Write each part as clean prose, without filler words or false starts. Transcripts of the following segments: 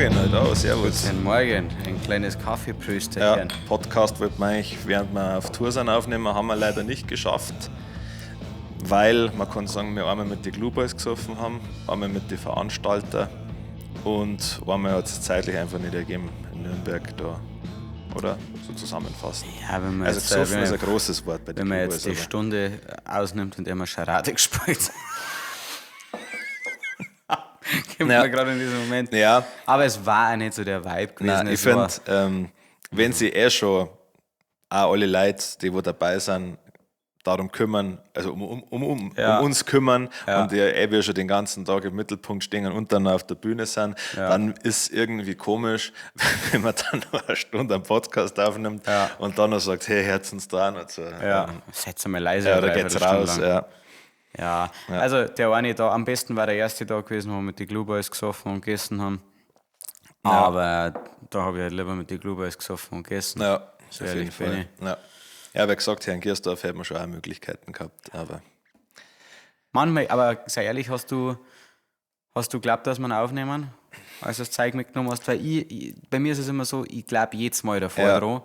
Morgen halt auch, servus. Guten Morgen, ein kleines Kaffeeprösterchen. Ja, Podcast wollten wir eigentlich, während wir auf Tour sind, aufnehmen, haben wir leider nicht geschafft, weil, man kann sagen, wir einmal mit den Glue Boys gesoffen haben, einmal mit den Veranstalter und einmal hat es zeitlich einfach nicht ergeben in Nürnberg da, oder? So zusammenfassen. Ja, wenn man Also jetzt, gesoffen wenn ist man- ein großes Wort bei den Wenn man Glue jetzt Boys, die aber- Stunde ausnimmt, in der wir Scharade gespielt haben. Kommt Ja. mir gerade in diesem Moment. Ja. Aber es war auch nicht so der Vibe gewesen. Nein, ich Es war- finde, wenn sie eh schon auch alle Leute, die wo dabei sind, darum kümmern, also um uns kümmern und die eh wir schon den ganzen Tag im Mittelpunkt stehen und dann auf der Bühne sind, dann ist irgendwie komisch, wenn man dann noch eine Stunde einen Podcast aufnimmt und dann noch sagt, hey, hört uns da an und so. Ja, seid mal leise. Ja, eine oder geht's Dreiviertelstunde raus, lang. ja. Ja, also der eine Tag, am besten war der erste Tag gewesen, wo wir mit den Glue Boys gesoffen und gegessen haben. Aber da habe ich halt lieber mit den Glue Boys gesoffen und gegessen. Ja, So auf jeden ehrlich bin Fall. Ja. Ja, wie gesagt, hier in Giersdorf hätten wir schon auch Möglichkeiten gehabt, aber Manchmal, aber sei ehrlich, hast du geglaubt, dass wir ihn aufnehmen, als du das Zeug mitgenommen hast? Weil bei mir ist es immer so, ich glaube jedes Mal davor dran,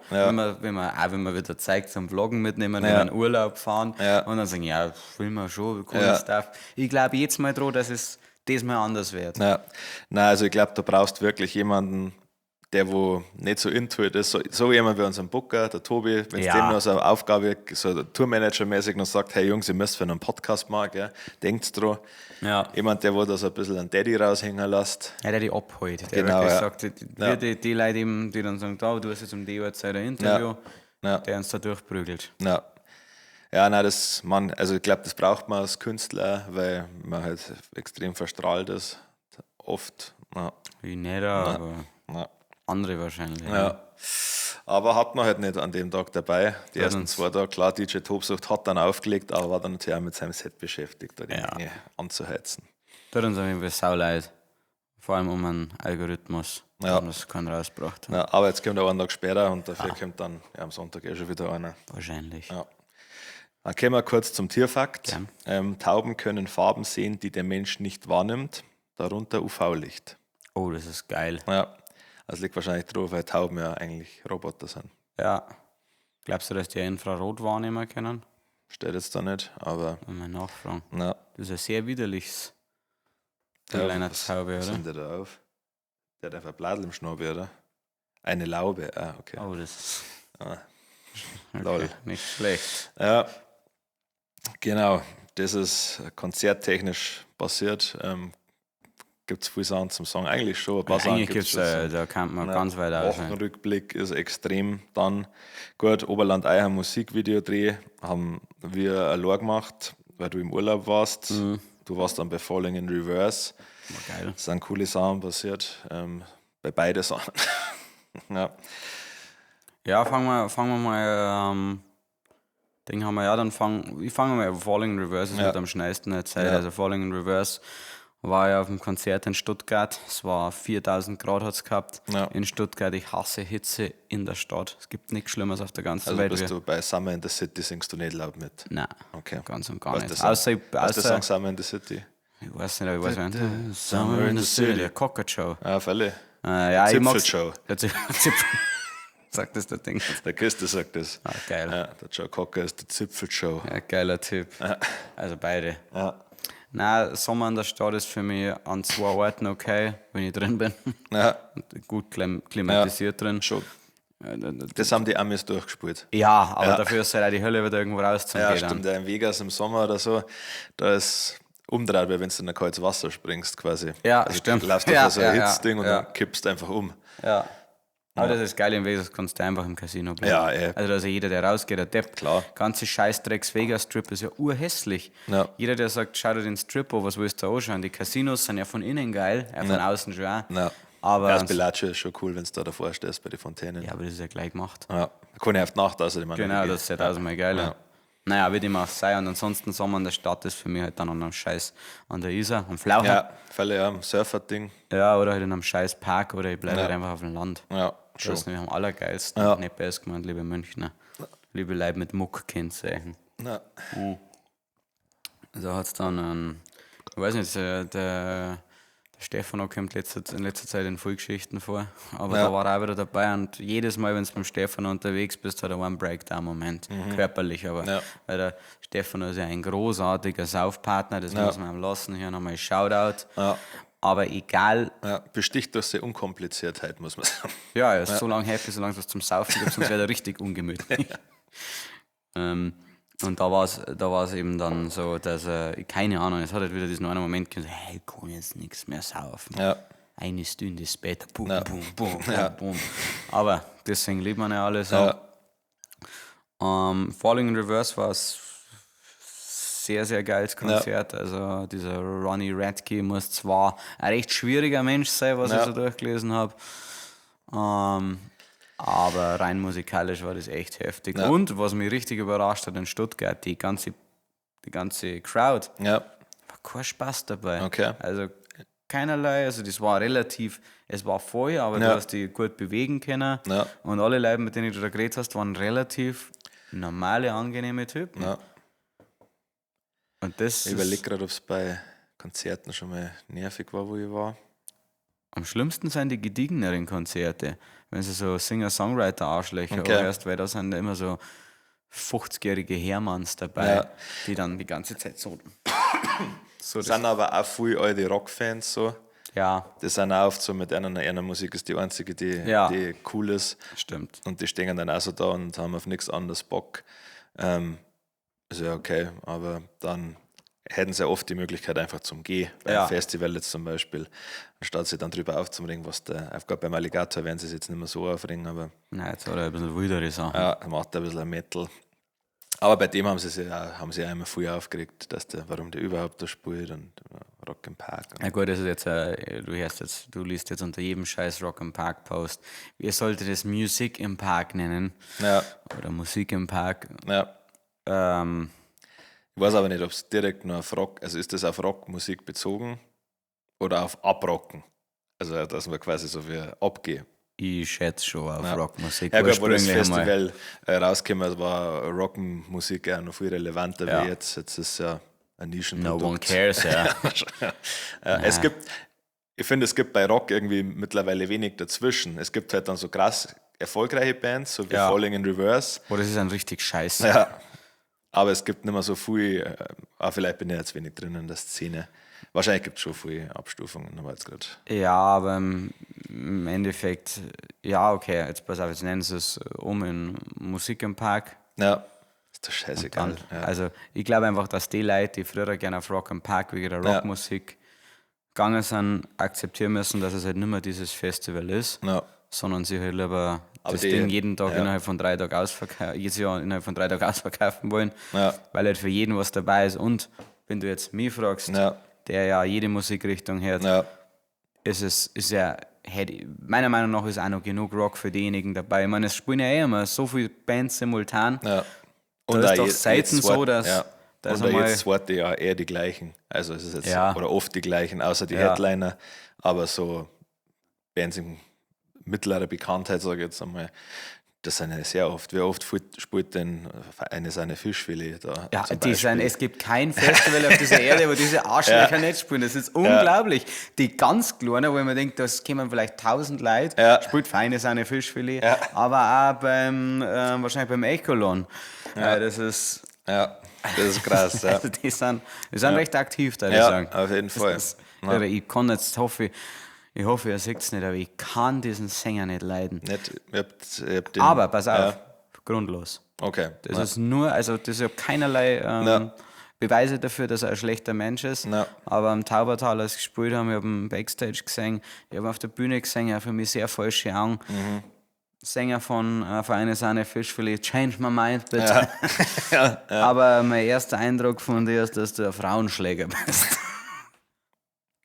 wenn wir, auch wenn wir wieder Zeug zum Vloggen mitnehmen, wenn wir in Urlaub fahren und dann sagen, ja, filmen wir schon, cooler Stuff. Ich glaube jedes Mal dran, dass es diesmal anders wird. Ja, nein, also ich glaube, da brauchst du wirklich jemanden, der wo nicht so into it ist, so jemand wie unseren Booker, der Tobi, wenn es dem noch so eine Aufgabe, so Tourmanager-mäßig noch sagt, hey Jungs, ihr müsst für einen Podcast machen, gell? Denkt dran. Jemand, der wo da so ein bisschen einen Daddy raushängen lässt. Ja, der die abholt, der Genau, wirklich ja. sagt, die Leute eben, die dann sagen, da, du hast jetzt um die Uhrzeit ein Interview, der uns da durchprügelt. Ja. Ja, nein, das, man, also ich glaube, das braucht man als Künstler, weil man halt extrem verstrahlt ist, oft. Ja. Ich nicht, aber andere wahrscheinlich. Ja. Aber hat man halt nicht an dem Tag dabei. Die ersten 2 Tage, klar, DJ Tobsucht hat dann aufgelegt, aber war dann natürlich auch mit seinem Set beschäftigt, da die Menge anzuheizen. Tut uns auf jeden Fall sau leid. Vor allem um einen Algorithmus, dass das keinen rausgebracht hat. Ja, aber jetzt kommt er einen Tag später und dafür kommt dann am Sonntag eh schon wieder einer. Wahrscheinlich. Ja. Dann kommen wir kurz zum Tierfakt. Gern. Tauben können Farben sehen, die der Mensch nicht wahrnimmt, darunter UV-Licht. Oh, das ist geil. Ja, das liegt wahrscheinlich drauf, weil Tauben ja eigentlich Roboter sind. Ja. Glaubst du, dass die Infrarot wahrnehmen können? Steht jetzt da nicht, aber Mal nachfragen. na. Das ist ja sehr widerliches. Der Ja, kleine was Taube, oder? sind der da auf? Der hat einfach ein Bladel im Schnabel, oder? Eine Laube, ah, okay. Oh, das ist Ah. okay, Lol. nicht schlecht. Ja, genau. Das ist konzerttechnisch passiert. Gibt es viel Sachen zum Song? Eigentlich schon. Ein paar Sachen Eigentlich gibt's gibt's, schon zum da kann man Ja. ganz weit aus. Wochenrückblick ist extrem dann. Gut, Oberland Eicher Musikvideodreh haben wir allein gemacht, weil du im Urlaub warst. Du warst dann bei Falling in Reverse. War geil. Es sind coole Sachen passiert, bei beiden Sachen. Ja. Ja, fangen wir mal, Ding haben wir ja, dann ich fange mal Falling in Reverse ist mit am schnellsten erzählt. Also Falling in Reverse war ja auf dem Konzert in Stuttgart. Es war 4000 Grad hat's gehabt. In Stuttgart, ich hasse Hitze in der Stadt. Es gibt nichts Schlimmeres auf der ganzen Also Welt. bist du bei Summer in the City, singst du nicht laut mit? Nein, Okay. ganz und gar Was nicht. der Song? Außer, Was der außer Song Summer in the City? ich weiß nicht, aber ich weiß nicht. Summer in the City, Cocker Show. Ah, Fälle. Ja, ich mag's. Zipfel-Show. Der Zipfel. Sagt das der Ding. Der Christe sagt das. Ah, geil. Ja, der Joe Cocker ist der Zipfel-Show. Ja, geiler Typ. Also beide. Ja. Nein, Sommer in der Stadt ist für mich an 2 Orten okay, wenn ich drin bin. Ja. Und gut klimatisiert drin. Schon. Ja, da, da, Das haben die Amis durchgespielt. Ja, aber dafür ist halt auch die Hölle wieder irgendwo rauszugehen. Ja, stimmt. Ja, in Vegas im Sommer oder so, da ist umdreht, weil wenn du in ein kaltes Wasser springst quasi. Ja, also stimmt. Du läufst auf so ein Hitzding und dann kippst einfach um. Ja. Aber das ist geil, in Vegas kannst du einfach im Casino bleiben. Ja, eh. Also da ist ja jeder, der rausgeht, der Depp. Klar. Ganze Scheißdrecks Vegas Strip ist ja urhässlich. Ja. Jeder, der sagt, schau dir den Strip an, was willst du da anschauen? Die Casinos sind ja von innen geil, ja, von außen schon auch. Ja. Aber Ja, das Bellagio ist schon cool, wenn du da davor stehst bei den Fontänen. ja, aber das ist ja gleich gemacht. Ja. Da kann ich auf die Nacht außerdem. Genau, das ist ja tausendmal geiler. Ja. Naja, wie dem auch sei. Und ansonsten Sommer in der Stadt ist für mich halt dann an einem Scheiß an der Isar, am Flaucher. Ja, Fälle, ja, Surfer-Ding. Ja, oder halt in einem scheiß Park oder ich bleibe halt einfach auf dem Land. Ja, schon. Das ist nämlich am allergeilsten. Ja. Nicht besser gemeint, liebe Münchner. Liebe Leute mit Muck-Kennzeichen. Ja. Da hat es dann, ich weiß nicht, der Der Stefano kommt in letzter Zeit in Vollgeschichten vor, aber da war er auch wieder dabei und jedes Mal, wenn du beim Stefano unterwegs bist, hat er einen Breakdown-Moment, körperlich, aber weil der Stefano ist ja ein großartiger Saufpartner, das muss man ihm lassen, hier nochmal Shoutout. Ja. Aber egal. Ja, besticht durch seine Unkompliziertheit, muss man sagen. Ja, er ist so lange happy, solange es was zum Saufen gibt, sonst wäre er richtig ungemütlich. Und da war's eben dann so, dass er, keine Ahnung, es hat halt wieder diesen einen Moment gegeben, so, hey, ich kann jetzt nichts mehr saufen. Ja. Eine Stunde später, boom, boom, boom, boom, boom. Aber deswegen liebt man ja alle so. Ja. Falling in Reverse war es sehr, sehr geiles Konzert. Ja. Also dieser Ronnie Radke muss zwar ein recht schwieriger Mensch sein, was ich so durchgelesen habe, aber rein musikalisch war das echt heftig. Ja. Und was mich richtig überrascht hat in Stuttgart, die ganze Crowd, war kein Spaß dabei. Okay. Also keinerlei, also das war relativ, es war voll, aber du hast dich gut bewegen können. Ja. Und alle Leute, mit denen du da geredet hast, waren relativ normale, angenehme Typen. Ja. Und das ich überlege gerade, ob es bei Konzerten schon mal nervig war, wo ich war. Am schlimmsten sind die gediegeneren Konzerte, wenn sie so Singer-Songwriter-Arschlöcher hörst, weil da sind immer so 50-jährige Hermanns dabei, die dann die ganze Zeit so. So sind aber auch viele alte Rockfans so. Ja. Die sind auch oft so mit einer Musik ist die einzige, die cool ist. Stimmt. Und die stehen dann auch so da und haben auf nichts anderes Bock. Ist ja okay, aber dann hätten sie ja oft die Möglichkeit einfach zum Gehen, beim Festival jetzt zum Beispiel, anstatt sich dann drüber aufzuregen, was der, gerade beim Alligator werden sie es jetzt nicht mehr so aufregen, aber... Nein, jetzt hat er ein bisschen wildere Sachen. Ja, er macht ein bisschen Metal. Aber bei dem haben sie sich auch, immer viel aufgeregt, dass der, warum der überhaupt da spielt und Rock im Park. Na gut, das ist jetzt, du liest jetzt unter jedem scheiß Rock im Park Post. Ihr solltet es Music im Park nennen. Ja. Oder Musik im Park. Ja. Ich weiß aber nicht, ob es direkt nur auf Rock, also ist das auf Rockmusik bezogen oder auf Abrocken? Also, dass man quasi so wie abgeht. Ich schätze schon auf Rockmusik. Ja, gut, wo das Festival rausgekommen war Rockmusik auch noch viel relevanter wie jetzt. Jetzt ist es ja ein Nischenprodukt. No one cares, ja. Es gibt, ich finde, es gibt bei Rock irgendwie mittlerweile wenig dazwischen. Es gibt halt dann so krass erfolgreiche Bands, so wie Falling in Reverse. Oh, das ist ein richtig Scheiße. Ja. Aber es gibt nicht mehr so viel, vielleicht bin ich jetzt wenig drin in der Szene. Wahrscheinlich gibt es schon viele Abstufungen, aber jetzt gerade. Ja, aber im Endeffekt, ja, okay, jetzt pass auf, jetzt nennen sie es um in Musik im Park. Ja, ist doch scheißegal. Dann, ja. Also, ich glaube einfach, dass die Leute, die früher gerne auf Rock im Park wegen der Rockmusik gegangen sind, akzeptieren müssen, dass es halt nicht mehr dieses Festival ist, sondern sie halt lieber aber das Ding jeden Tag innerhalb von 3 Tagen ausverkaufen, jedes Jahr innerhalb von 3 Tagen ausverkaufen wollen, weil halt für jeden was dabei ist. Und wenn du jetzt mich fragst, der ja jede Musikrichtung hört, ist meiner Meinung nach ist auch noch genug Rock für diejenigen dabei. Ich meine, es spielen ja eh immer so viele Bands simultan. Ja. Und da ist doch selten so, dass... Da und jetzt zweite Jahr eher die gleichen. Also es ist jetzt oder oft die gleichen, außer die Headliner, aber so Bands im mittlerer Bekanntheit, sage ich jetzt einmal, das sind ja sehr oft. Wie oft spielt denn eine seine Fischfilet da? Ja, die sind, es gibt kein Festival auf dieser Erde, wo diese Arschlöcher nicht spielen. Das ist unglaublich. Die ganz Kleinen, wo man denkt, das kommen vielleicht 1000 Leute, spielt feine seine Fischfilet, aber auch beim, wahrscheinlich beim Echolon. Ja. Das ist... Ja, das ist krass. Ja. Also die sind recht aktiv, da ich sagen. Auf jeden Fall. Ich kann jetzt, hoffe ich, ihr seht es nicht, aber ich kann diesen Sänger nicht leiden. Nicht, ich hab den, aber pass auf, grundlos. Okay. Das ist nur, also das ist ja keinerlei Beweise dafür, dass er ein schlechter Mensch ist. Ja. Aber am Taubertal, als ich gespielt habe, ich habe ihn Backstage gesehen, ich habe ihn auf der Bühne gesehen, er hat für mich sehr falsche Augen. Mhm. Sänger von Vereine Sahne Fischfilet, change my mind, bitte. Ja. Ja. Aber mein erster Eindruck von dir ist, dass du ein Frauenschläger bist.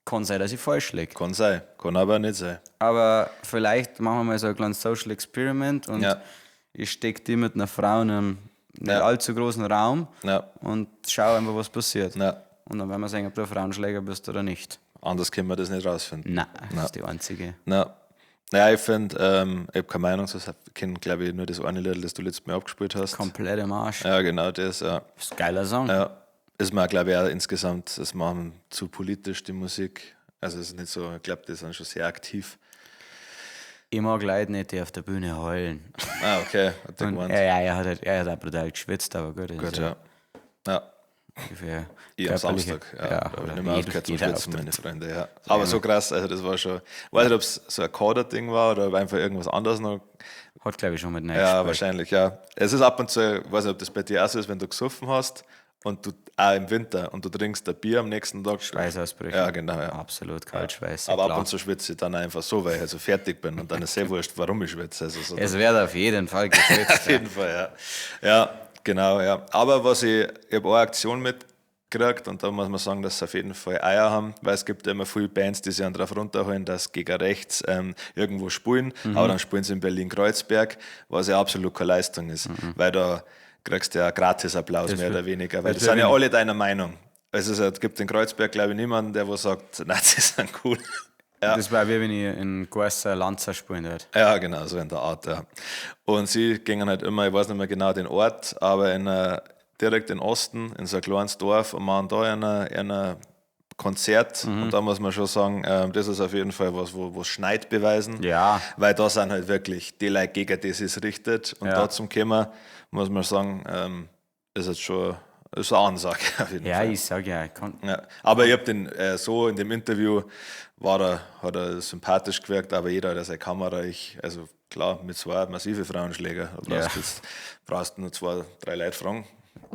Kann sein, dass ich falsch liege. Kann sein, kann aber nicht sein. Aber vielleicht machen wir mal so ein kleines Social Experiment und ich stecke die mit einer Frau in einem nicht allzu großen Raum und schau einfach, was passiert. Ja. Und dann werden wir sehen, ob du ein Frauenschläger bist oder nicht. Anders können wir das nicht rausfinden. Nein, das ist die einzige. Nein. Naja, ich finde, ich habe keine Meinung, ich kenne, glaube ich, nur das eine Lied, das du letztes Mal abgespielt hast. Komplett im Arsch. Ja, genau, das. Ja. Das ist ein geiler Song. Ja. Ist mir, glaube ich, auch insgesamt, das machen zu politisch, die Musik. Also es ist nicht so, ich glaube, die sind schon sehr aktiv. Ich mag Leute nicht, die auf der Bühne heulen. Ah, okay, hat der gemeint. Ja, er hat auch brutal geschwitzt, aber gut. Gut, ja. Ja. Ungefähr Ich am Samstag, ja. Ja, da habe ich nicht mehr aufgehört zu schwitzen, meine Freunde, ja. Aber so krass, also das war schon, ich weiß nicht, ob es so ein Kader-Ding war oder ob einfach irgendwas anderes noch. Hat, glaube ich, schon mit Ja, wahrscheinlich, ja. Es ist ab und zu, ich weiß nicht, ob das bei dir auch so ist, wenn du gesoffen hast und du, auch im Winter, und du trinkst ein Bier am nächsten Tag. Schweißausbrüche. Ja, genau, ja. Absolut, Kaltschweiß. Aber ab und zu schwitze ich dann einfach so, weil ich also fertig bin und dann ist sehr wurscht, warum ich schwitze. Also so Es wird auf jeden Fall geschwitzt. Auf jeden Fall, ja. Ja, genau, ja. Aber was ich habe auch eine Aktion mitgekriegt und da muss man sagen, dass sie auf jeden Fall Eier haben, weil es gibt ja immer viele Bands, die sich dann drauf runterholen, dass gegen rechts irgendwo spielen, aber dann spielen sie in Berlin-Kreuzberg, was ja absolut keine Leistung ist, weil da kriegst du ja gratis Applaus, Das mehr oder weniger, weil das sind ja alle deiner Meinung. Also es gibt in Kreuzberg, glaube ich, niemanden, der wo sagt, Nazis sind cool. Ja. Das war wie wenn ich in Gossa Lanzer spielen würde. Ja, genau, so in der Art, ja. Und sie gingen halt immer, ich weiß nicht mehr genau den Ort, aber direkt in Osten, in so ein kleines Dorf und machen da ein Konzert. Und da muss man schon sagen, das ist auf jeden Fall was, wo Schneid beweisen. Ja. Weil da sind halt wirklich die Leute, gegen die es richtet. Und da zum Kommen, muss man sagen, ist jetzt schon ist eine Ansage auf jeden Ja, Fall. ich sag ja, kann, Ja, aber ich habe den so in dem Interview war er, hat er sympathisch gewirkt, aber jeder hat ja seine Kamera. Ich, also klar, mit zwei massive Frauenschläger. Da brauchst jetzt, brauchst nur zwei, drei Leute fragen.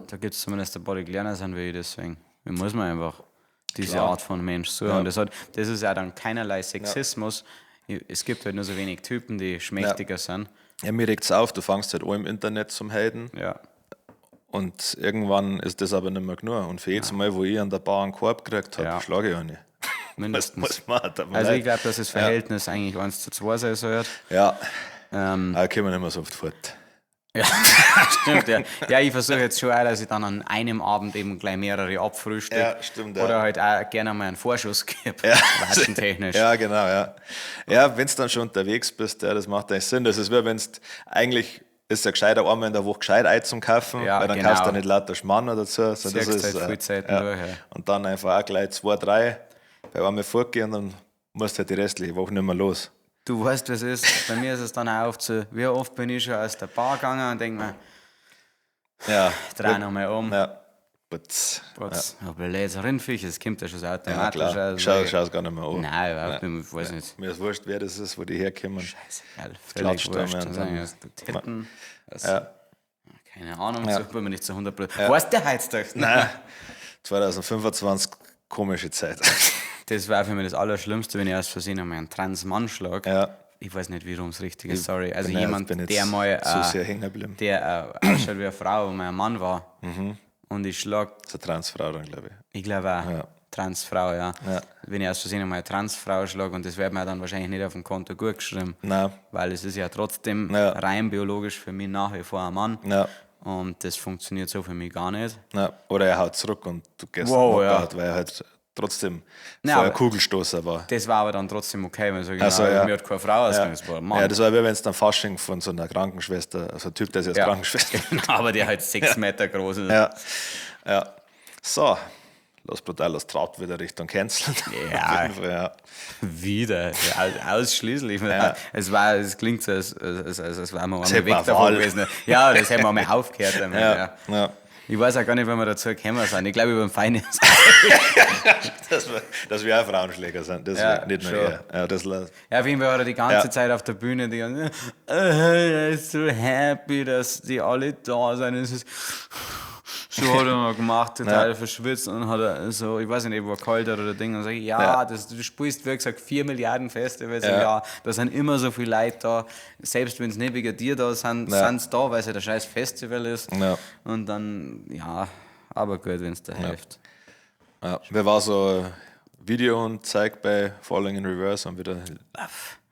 da gibt es zumindest ein paar, die kleiner sind wie ich, deswegen muss man einfach diese Klar. Art von Mensch suchen. Ja. Und das ist ja dann keinerlei Sexismus. Es gibt halt nur so wenig Typen, die schmächtiger sind. Ja, mir regt's auf, du fangst halt an im Internet zum Helden Ja. und irgendwann ist das aber nicht mehr genug. Und für jedes Mal, wo ich an der Bar einen Korb gekriegt habe, Ja. schlage ich eine. Mindestens. Muss man, Also ich glaube, dass das Verhältnis eigentlich 1:2 sein sollte. Ja, aber können wir nicht mehr so oft fort. Ja, stimmt, ja. Ja, ich versuche jetzt schon auch, dass ich dann an einem Abend eben gleich mehrere abfrühstück. Ja, stimmt, ja. Oder halt auch gerne mal einen Vorschuss gebe, Ja. watschentechnisch. Ja, genau, ja. Ja, wenn du dann schon unterwegs bist, ja, das macht eigentlich Sinn. Das ist wie wenn es eigentlich ist ja gescheiter, einmal in der Woche gescheit Ei zum Kaufen, Ja, weil dann genau. kaufst du nicht lauter Schmarrn dazu. So, das ist, halt viel Zeiten ja. durch, ja. Und dann einfach auch gleich zwei, drei bei einmal fortgehen und dann musst du halt die restliche Woche nicht mehr los. Du weißt, was ist. Bei mir ist es dann auch oft so, wie oft bin ich schon aus der Bar gegangen und denke mir, Ja. dreh nochmal um. Ja. Putz. Putz. Ja. Aber Rindviech, das kommt ja schon so Ja, automatisch. klar. Also, Schau, schau's gar nicht mehr an. Nein, überhaupt nicht, ich weiß nicht. Mir ist wurscht, wer das ist, wo die herkommen. Scheißegal, völlig wurscht. und dann- Titten, das, Ja. Keine Ahnung, Ja. so bin mir nicht zu 100%. Weißt du heutzutage? Nein. 2025, komische Zeit. Das war für mich das Allerschlimmste, wenn ich aus Versehen einmal einen Trans-Mann schlage. Ja. Ich weiß nicht, wie rum es richtig ist, sorry. Also jemand, der mal, zu geblieben. der ausschaut wie eine Frau, und mal ein Mann war. Und ich schlag, Das ist eine Transfrau dann, glaube ich. ich glaube auch, Ja. Transfrau, ja. Ja. Wenn ich aus Versehen einmal eine Transfrau schlage, und das wird mir dann wahrscheinlich nicht auf dem Konto gut geschrieben. Nein. Weil es ist ja trotzdem Ja. rein biologisch für mich nach wie vor ein Mann. Ja. Und das funktioniert so für mich gar nicht. Ja. Oder er haut zurück und du gehst Wow, ja. Weil er halt trotzdem Nein, vorher Kugelstoßer war. Das war aber dann trotzdem okay, wenn ich sage, so, ja. mir hat keine Frau Ja. das war ein Mann. Ja, das war wie wenn es dann Fasching von so einer Krankenschwester, also ein Typ, der sich als Ja. Krankenschwester. Genau, aber der halt 6 Meter groß ist. Ja. Ja. So, Los Brutalos traut wieder Richtung Canceln. Ja. Fall, ja. Wieder, ja, ausschließlich. Ja. Es klingt so, als wären wir einmal weg davon gewesen. Ja, das hätten wir einmal aufgehört damit. Ja. Ja. Ja. Ich weiß auch gar nicht, wenn wir dazu gekommen sind. Ich glaube, über den Finance. Dass wir auch Frauenschläger sind, das Ja, nicht nur er. Ja, das, Ja, auf jeden Fall hat er die ganze Ja. Zeit auf der Bühne die ganze, er ist so happy, dass die alle da sind. Es ist so hat er mal gemacht, total Ja. verschwitzt und hat er so, ich weiß nicht, ob er kalt hat oder Ding, und sag ich, ja, Ja. Das, du spielst, wie gesagt, 4 Milliarden Festivals im Ja. Jahr, da sind immer so viele Leute da, selbst wenn es nicht wegen dir da sind, Ja. sind sie da, weil es ja der scheiß Festival ist. Ja. Und dann, ja, aber gut, wenn es dir hilft. Ja. Wer war so Video und Zeig bei Falling in Reverse und wieder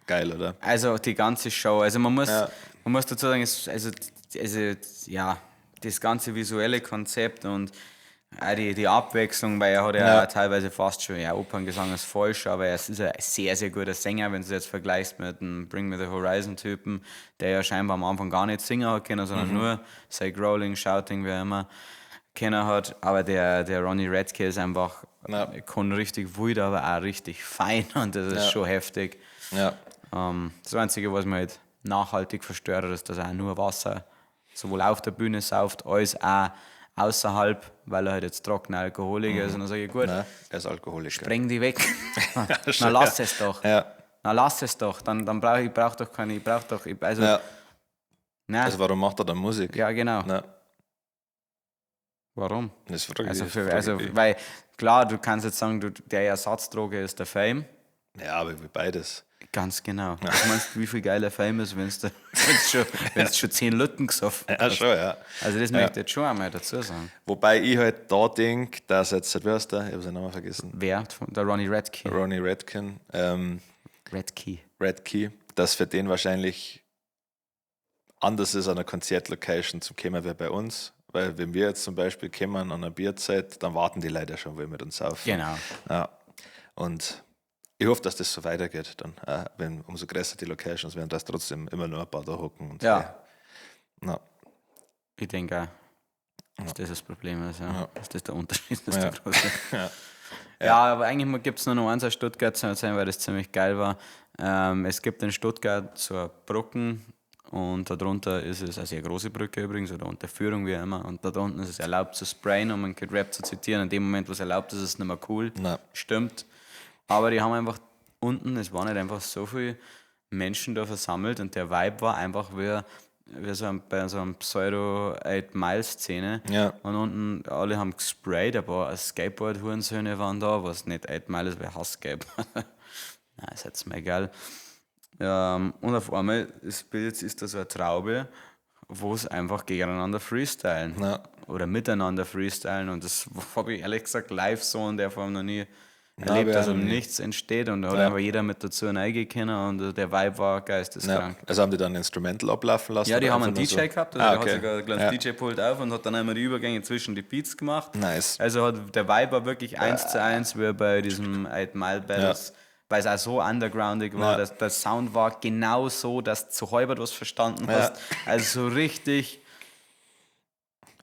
geil, oder? Also die ganze Show. Also man muss, Ja. man muss dazu sagen, es, also ja, das ganze visuelle Konzept und auch die Abwechslung, weil er hat ja, Ja. teilweise fast schon, ja, Operngesang ist falsch, aber er ist ein sehr, sehr guter Sänger, wenn du es jetzt vergleichst mit dem Bring Me the Horizon Typen, der ja scheinbar am Anfang gar nicht singen hat können, sondern nur sei Growling, Shouting, wie auch immer. kennen hat. Aber der Ronnie Radke ist einfach, kann richtig wild, aber auch richtig fein und das ist schon heftig. Ja. Das Einzige, was mir halt nachhaltig verstört, ist, dass er auch nur Wasser sowohl auf der Bühne sauft, als auch außerhalb, weil er halt jetzt trockener Alkoholiker ist. Und dann sage ich, gut, Nein, er ist Alkoholiker. Spreng die weg. Na, lass es doch. Ja. Na, lass es doch. Dann brauche ich, brauch doch keine, ich brauch doch, ich, also, Ja. nein. Also warum macht er dann Musik? Ja, genau. Nein. Warum? Das frage ich, Also, das für, frage also, ich. weil, klar, du kannst jetzt sagen, du, der Ersatzdroge ist der Fame. Ja, aber ich will beides. Ganz genau. Was meinst du, wie viel geiler Fame ist, wenn's du schon 10 Lütten gesoffen Ja, hast? schon, ja. Also das möchte ich jetzt schon einmal dazu sagen. Wobei ich halt da denk, dass jetzt, wer ist der? Ich hab seinen Namen vergessen. Wer? Der Ronnie Radke. Ronnie Radke. Radke. Radke, dass für den wahrscheinlich anders ist, an einer Konzertlocation zu kommen wie bei uns. Weil wenn wir jetzt zum Beispiel kommen an einer Bierzeit, dann warten die Leute schon, wo wir mit uns saufen. Genau. Ja. Und ich hoffe, dass das so weitergeht, dann, wenn umso größer die Locations werden, dass trotzdem immer nur ein paar da hocken. Und Ja. so. Ja. Ich denke auch, dass das das Problem ist. Ja. Ja. Dass das der Unterschied ist, Ja. der große. Ja. Ja, aber eigentlich gibt's nur noch eins aus Stuttgart zu erzählen, weil das ziemlich geil war. Es gibt in Stuttgart so eine Brücken und darunter ist es, eine sehr große Brücke übrigens, oder Unterführung, wie auch immer, und da drunten ist es erlaubt zu sprayen, um einen Kid Rap zu zitieren. In dem Moment, wo es erlaubt ist, ist es nicht mehr cool. Nein. Stimmt. Aber die haben einfach unten, es waren halt einfach so viele Menschen da versammelt und der Vibe war einfach wie so ein, bei so einem Pseudo-8-Mile-Szene. Ja. Und unten, alle haben gesprayt, ein paar Skateboard-Hurensöhne waren da, was nicht 8 Mile ist, weil ich hasse Skateboard. Nein, ist jetzt mir egal. Und auf einmal ist da so eine Traube, wo es einfach gegeneinander freestylen. Ja. Oder miteinander freestylen. Und das habe ich ehrlich gesagt live so in der Form noch nie Nein, erlebt, wir dass auch um noch nie. nichts entsteht. Und da hat Ja. einfach jeder mit dazu reingehen und der Vibe war geisteskrank. Ja. Also haben die dann ein Instrumental ablaufen lassen? Ja, die oder haben einen einfach nur DJ so? gehabt, also Ah, der okay. hat sogar ein kleines Ja. DJ-Pult auf und hat dann einmal die Übergänge zwischen die Beats gemacht. Nice. Also hat, der Vibe war wirklich 1:1 wie bei diesem 8 Mile Battles, weil es auch so undergroundig war, Ja. dass der Sound war genau so, dass du zu halbert was verstanden Ja. hast. Also so richtig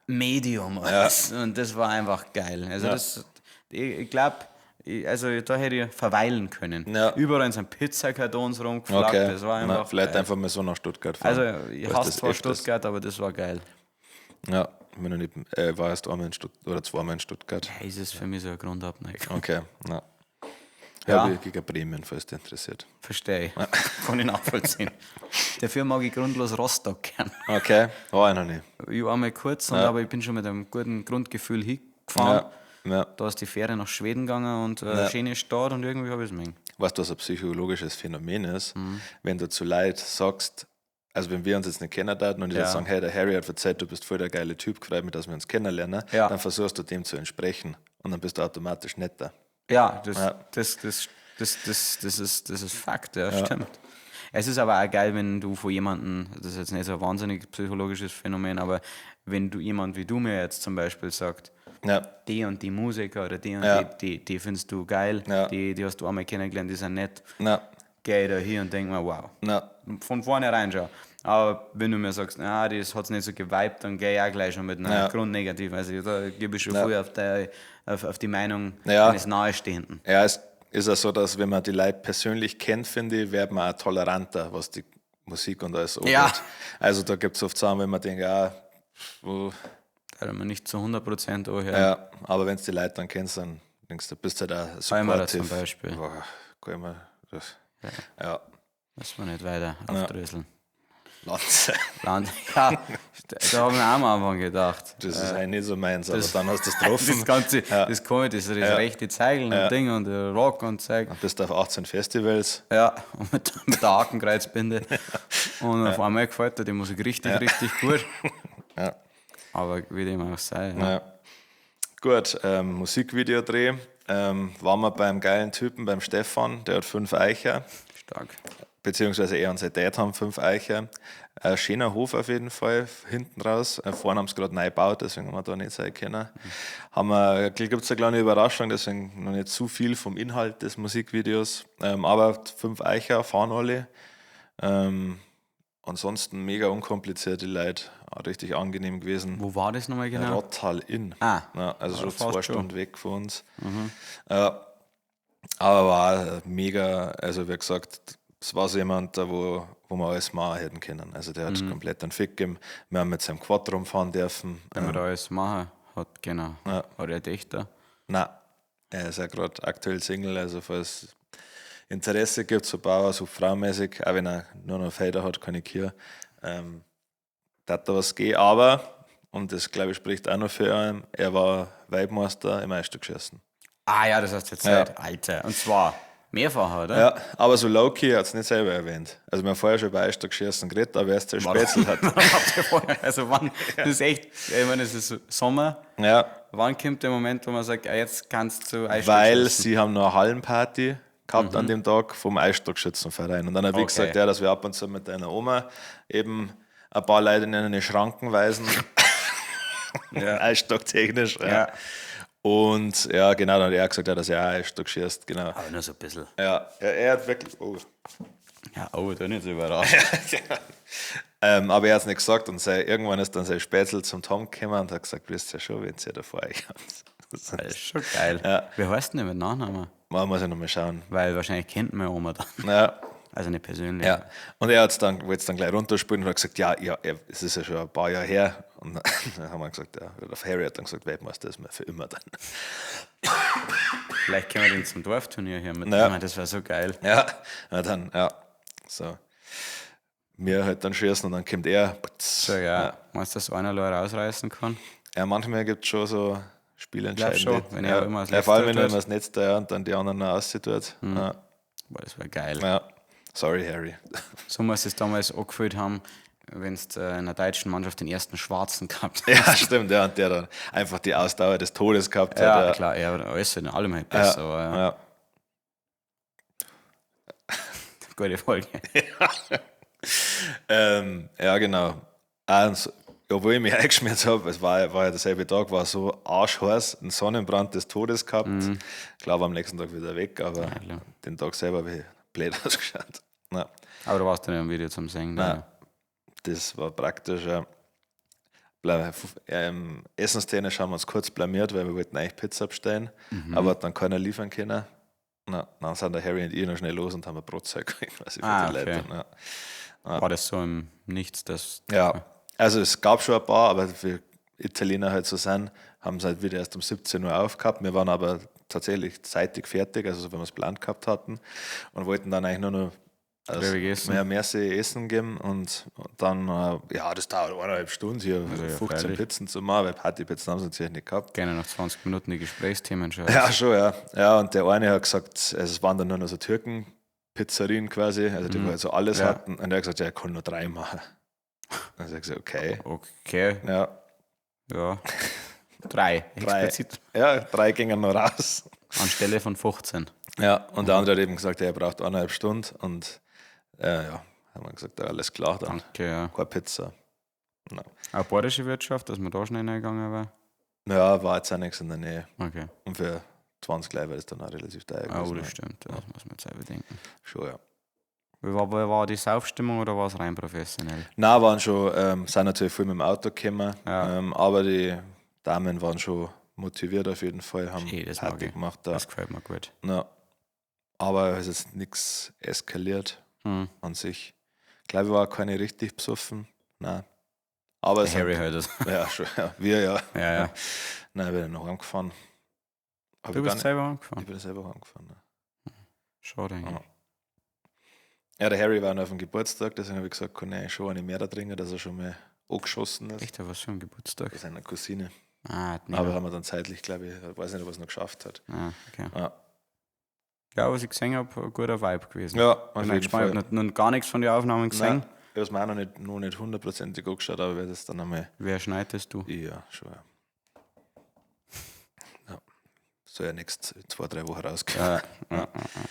Medium. Ja. Und das war einfach geil. Also Ja. das, ich glaub, ich, also da hätte ich verweilen können. Ja. Überall sind Pizzakartons rumgeflaggt. Okay. Das war Na, einfach vielleicht geil. einfach mal so nach Stuttgart fahren. Also ich Weil hasse das zwar öfters- Stuttgart, aber das war geil. Ja, bin noch nicht, war erst einmal in Stutt-, oder zweimal in Stuttgart. Ja, ist es für mich so eine Grundabneigung. Okay, na. Ja. Ja, ich gegen Bremen, falls dich interessiert. Verstehe ich. Kann ich nachvollziehen. Dafür mag ich grundlos Rostock gern. Okay, war ich noch nicht. Ich war mal kurz, und, Ja. aber ich bin schon mit einem guten Grundgefühl hingefahren. Ja, ja. Da ist die Fähre nach Schweden gegangen und Ja. schöne Stadt und irgendwie habe ich es mögen. Weißt du, was ein psychologisches Phänomen ist? Wenn du zu Leid sagst, also wenn wir uns jetzt nicht kennen würden und ich Ja. jetzt sagen, hey, der Harry hat erzählt, du bist voll der geile Typ, freut mich, dass wir uns kennenlernen, Ja. dann versuchst du dem zu entsprechen und dann bist du automatisch netter. Ja, Ja. das ist Fakt, ja, stimmt. Es ist aber auch geil, wenn du von jemandem, das ist jetzt nicht so ein wahnsinnig psychologisches Phänomen, aber wenn du jemand wie du mir jetzt zum Beispiel sagt, Ja. die und die Musiker oder die und Ja. die findest du geil, Ja. die hast du einmal kennengelernt, die sind nett, Na, geh ich da hier und denk mir, wow. na, Von vornherein schon. Aber wenn du mir sagst, na, das hat's nicht so geweibt, dann geh ich auch gleich schon mit einer Ja. Grundnegativen. Also da gebe ich schon Ja. früh auf die Meinung Ja. eines Nahestehenden. Ja, es ist ja so, dass wenn man die Leute persönlich kennt, finde ich, wird man auch toleranter, was die Musik und alles angeht. Ja. Also da gibt es oft Sachen, wenn man denkt, ah, wo, Da hat man nicht zu 100% anhören. ja, aber wenn du die Leute dann kennst, dann denkst du, bist du halt auch Heimerer supportive. zum Beispiel. Boah, kann ich mir das, ja. Lass mal nicht weiter aufdröseln. Lanze. Land, ja, da haben wir auch am Anfang gedacht. Das ist eigentlich nicht so meins, aber dann hast du es getroffen. Das ganze, Ja. das Comedy, das, das Ja. rechte Zeigeln Ja. und Ding und Rock und Zeug. Und bist auf 18 Festivals. Ja, und mit der Hakenkreuzbinde. Und auf einmal gefällt dir die Musik richtig, richtig gut. Ja. Aber wie dem auch sei. Ja. Ja. Gut, Musikvideodreh. Waren wir beim geilen Typen, beim Stefan, der hat 5 Eicher. Stark. Beziehungsweise er und sein Dad haben 5 Eicher. Ein schöner Hof auf jeden Fall, hinten raus. Vorne haben sie gerade neu gebaut, deswegen haben wir da nicht sein können. Gibt's eine kleine Überraschung, deswegen noch nicht zu viel vom Inhalt des Musikvideos. Aber 5 Eicher fahren alle. Ansonsten mega unkomplizierte Leute, auch richtig angenehm gewesen. Wo war das nochmal genau? Rottal Inn. Ah. Ja, also schon 2 Stunden weg von uns. Mhm. Ja, aber war mega, also wie gesagt, es war so jemand, da wo wir alles machen hätten können. Also der hat komplett einen Fick gegeben. Wir haben mit seinem Quad rumfahren dürfen. Wenn man da alles machen hat, genau. Ja. Hat er Dächter? Nein, er ist ja gerade aktuell Single, also falls Interesse gibt, so Bauer, so fraumäßig, auch wenn er nur noch Felder hat, kann ich hier, da hat da was gehen. Aber, und das glaube ich spricht auch noch für ihn, er war Weltmeister im Eisstockschießen. Ah ja, das hast du jetzt ja. Alter. Und zwar mehrfach, oder? Ja, aber so low-key hat es nicht selber erwähnt. Also wir haben vorher schon über Eisstockschießen geredet, aber erst der Spätzle hat. Also wann, das ist echt, ich meine, es ist Sommer. Ja. Wann kommt der Moment, wo man sagt, jetzt kannst du Eisstockschießen? Weil sie haben noch eine Hallenparty gehabt an dem Tag vom Eisstockschützenverein. Und dann habe ich gesagt, ja, dass wir ab und zu mit deiner Oma eben ein paar Leute in eine Schranken weisen. Ja. Eisstocktechnisch. Ja. Ja. Und ja, genau, dann hat er gesagt, ja, dass er auch Eisstock schießt. Genau. Aber nur so ein bisschen. Ja, er hat wirklich. Oh. Ja, oh, da nicht so überrascht. Ja. Aber er hat es nicht gesagt und irgendwann ist dann sein Spätzle zum Tom gekommen und hat gesagt, wisst ihr schon, wenn ihr da vor euch habt. Das ist schon geil. Ja. Wie heißt denn der mit Nachnamen? Man muss ja noch mal schauen. Weil wahrscheinlich kennt man Oma dann. Ja. Also nicht persönlich. Ja. Und er hat's dann, wollte es dann gleich runterspielen und hat gesagt, ja, es ist ja schon ein paar Jahre her. Und dann haben wir gesagt, ja, oder Harry hat dann gesagt, Weltmeister ist mir für immer dann. Vielleicht können wir den zum Dorfturnier hier mitnehmen, ja. Das wäre so geil. Ja, na dann, ja. So. Wir halt dann schießen und dann kommt er. So, ja. Ja. Meinst du, dass einer rausreißen kann? Ja, manchmal gibt es schon so Spielentscheidende. Schon, wenn er immer das ja, vor allem, wenn er immer das Netz da und dann die anderen noch aussieht. Mhm. Ja. Boah, das wäre geil. Ja. Sorry, Harry. So muss es damals angefühlt haben, wenn es in einer deutschen Mannschaft den ersten Schwarzen gehabt hast. Ja, stimmt, ja, und der dann einfach die Ausdauer des Todes gehabt hat. Ja, klar, ja, alles in allem halt besser. Ja, aber, ja. Ja. Gute Folge. Ja, ja genau. Also, obwohl ich mich eingeschmiert habe, es war ja derselbe Tag, war so arschheiß, ein Sonnenbrand des Todes gehabt. Mhm. Ich glaube, am nächsten Tag wieder weg, aber ja, den Tag selber habe ich blöd ausgeschaut. Ja. Aber du warst dann ja im Video zum Singen. Nein, das war praktisch. Ja. Essenstechnisch haben wir uns kurz blamiert, weil wir wollten eigentlich Pizza bestellen, aber hat dann keiner liefern können. Na, dann sind der Harry und ich noch schnell los und haben ein Brotzeug gekriegt, quasi für die Leute. Okay. Ja. War das so im Nichts? Das ja, also es gab schon ein paar, aber für Italiener halt so sind, haben sie halt wieder erst um 17 Uhr aufgehabt. Wir waren aber tatsächlich zeitig fertig, also so, wenn wir es geplant gehabt hatten und wollten dann eigentlich nur noch also mehr Merci essen geben und dann, ja, das dauert 1,5 Stunden hier, also 15 freilich. Pizzen zu machen, weil Partypizzen haben sie natürlich nicht gehabt. Gerne noch 20 Minuten die Gesprächsthemen schon. Ja, schon, ja. Ja, und der eine hat gesagt, also es waren dann nur noch so Türken-Pizzerien quasi, also die, wo halt so alles hatten, und der hat gesagt, ja, er kann nur 3 machen. Also ich gesagt, okay. Okay. Ja. Ja. 3, explizit. Ja, 3 gingen noch raus. Anstelle von 15. Ja, und der andere hat eben gesagt, er braucht 1,5 Stunden und ja, haben wir gesagt, ja, alles klar, dann. Danke, ja. Keine Pizza. No. Auch bayerische Wirtschaft, dass man da schnell reingegangen war? Ja, war jetzt auch nichts in der Nähe. Okay. Und für 20 Leute war das dann auch relativ teuer gewesen. Oh, das stimmt, das muss man jetzt auch bedenken. Schon, ja. Wie war die Saufstimmung oder war es rein professionell? Nein, waren schon, sind natürlich viel mit dem Auto gekommen, ja. Aber die Damen waren schon motiviert auf jeden Fall, haben hey, das Party gemacht. Ja. Das gefällt mir gut. Ja. Aber es ist nichts eskaliert an sich. Ich glaube, ich war keine richtig besoffen. Nein. Aber es Harry halt das. Ja, schon, ja. Wir ja. Ja, ja. Nein, ich bin noch heimgefahren. Du bist selber heimgefahren? Ich bin selber heimgefahren, ja. Schade eigentlich. Ja. Ja, der Harry war noch auf dem Geburtstag, deswegen habe ich gesagt, kann ich schon eine mehr da trinken, dass er schon mal angeschossen ist. Echt, was für ein Geburtstag? Bei seiner Cousine. Ah, hat nicht. Aber haben wir dann zeitlich, glaube ich, ich weiß nicht, ob er es noch geschafft hat. Ah, okay. Ja. Ja, was ich gesehen habe, ein guter Vibe gewesen. Ja, auf jeden Fall. Ich habe noch gar nichts von den Aufnahmen gesehen. Nein, ich habe es mir auch noch nicht hundertprozentig angeschaut, aber werde es dann einmal. Wer schneidest du? Ja, schon. Ja. Ja. Soll ja nächst 2-3 Wochen rauskommen. Ja, ja, ja, ja.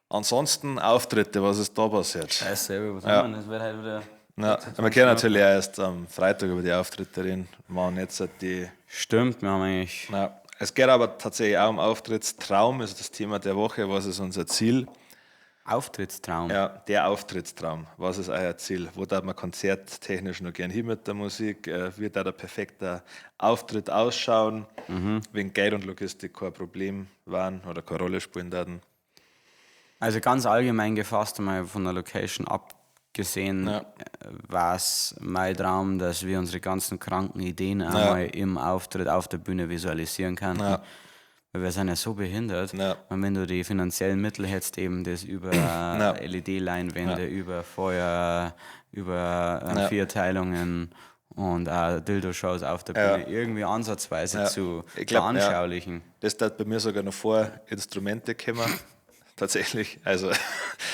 Ansonsten Auftritte, was ist da passiert? Scheiße, was haben wir? Das wird halt wieder. Ja, wir können natürlich auch erst am Freitag über die Auftritte reden. Wir machen jetzt halt die. Stimmt, wir haben eigentlich. Ja, es geht aber tatsächlich auch um Auftrittstraum, ist das Thema der Woche. Was ist unser Ziel? Auftrittstraum. Ja, der Auftrittstraum. Was ist euer Ziel? Wo darf man konzerttechnisch noch gern hin mit der Musik? Wird da der perfekte Auftritt ausschauen? Wenn Geld und Logistik kein Problem waren oder keine Rolle spielen werden? Also ganz allgemein gefasst, einmal von der Location abgesehen, war es mein Traum, dass wir unsere ganzen kranken Ideen einmal im Auftritt auf der Bühne visualisieren können. Weil wir sind ja so behindert. Und wenn du die finanziellen Mittel hättest, eben das über LED-Leinwände, über Feuer, über Vierteilungen und auch Dildo-Shows auf der Bühne irgendwie ansatzweise zu Ich glaub, ja. veranschaulichen. Das hat bei mir sogar noch vor Instrumente gekommen. Tatsächlich. Also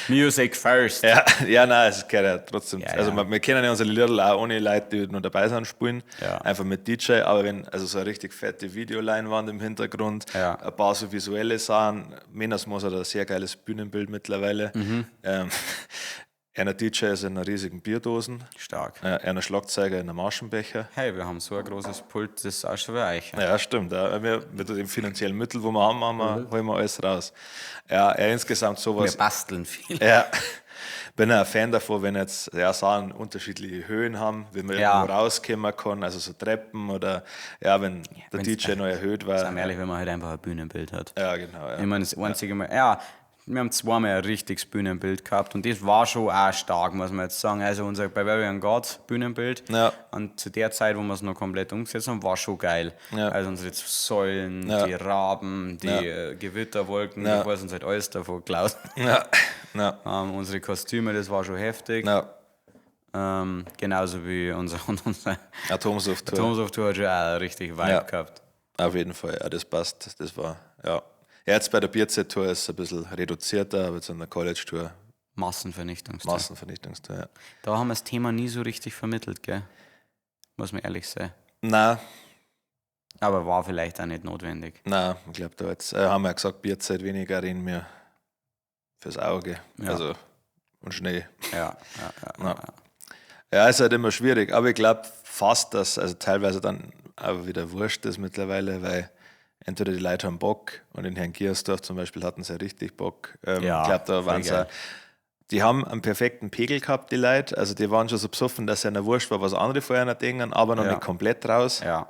Music first. Ja, ja, nein, es gehört ja trotzdem. Also wir können ja unsere Lieder auch ohne Leute, die noch dabei sind, spielen. Einfach mit DJ, aber wenn, also so eine richtig fette Videoleinwand im Hintergrund, ein paar so visuelle Sachen, Menas Moos hat ein sehr geiles Bühnenbild mittlerweile. Einer DJ ist in einer riesigen Bierdosen. Stark. Einer Schlagzeuger in einem Aschenbecher. Hey, wir haben so ein großes Pult, das ist auch schon wie euch. Ja, stimmt. Ja. Wir, mit dem finanziellen Mittel, wo wir haben, holen wir alles raus. Ja, ja, insgesamt sowas. Wir basteln viel. Ja. Bin auch ein Fan davon, wenn jetzt, ja, Sachen unterschiedliche Höhen haben, wenn man irgendwo rauskommen kann, also so Treppen oder ja, wenn der wenn's DJ noch erhöht war. Sei ehrlich, wenn man halt einfach ein Bühnenbild hat. Ja, genau. Ja. Ich meine, das einzige Mal, ja, wir haben zweimal ein richtiges Bühnenbild gehabt und das war schon auch stark, muss man jetzt sagen. Also unser Barbarian Gods Bühnenbild und zu der Zeit, wo wir es noch komplett umgesetzt haben, war schon geil. Also unsere Säulen, die Raben, die Gewitterwolken, bevor es uns halt alles davon geklaut. Unsere Kostüme, das war schon heftig. Genauso wie unser Atomsoft-Tour. Atomsoft-Tour hat schon auch richtig Vibe gehabt. Auf jeden Fall, ja, das passt. Das war, ja. Ja, jetzt bei der Bierzeit-Tour ist es ein bisschen reduzierter, aber jetzt an der College-Tour. Massenvernichtungstour. Massenvernichtungstour, ja. Da haben wir das Thema nie so richtig vermittelt, gell? Muss man ehrlich sein. Nein. Aber war vielleicht auch nicht notwendig. Nein, ich glaub, da jetzt haben wir ja gesagt, Bierzeit weniger reden wir fürs Auge. Also, und Schnee. Ja, ist halt immer schwierig, aber ich glaub fast, dass also teilweise dann auch wieder wurscht ist mittlerweile, weil entweder die Leute haben Bock und in Herrngiersdorf zum Beispiel hatten sie ja richtig Bock. Ich glaub, da Voll waren sie geil. auch, die haben einen perfekten Pegel gehabt, die Leute. Also die waren schon so besoffen, dass es ihnen wurscht war, was andere vorher noch denken, aber noch nicht komplett raus. Ja.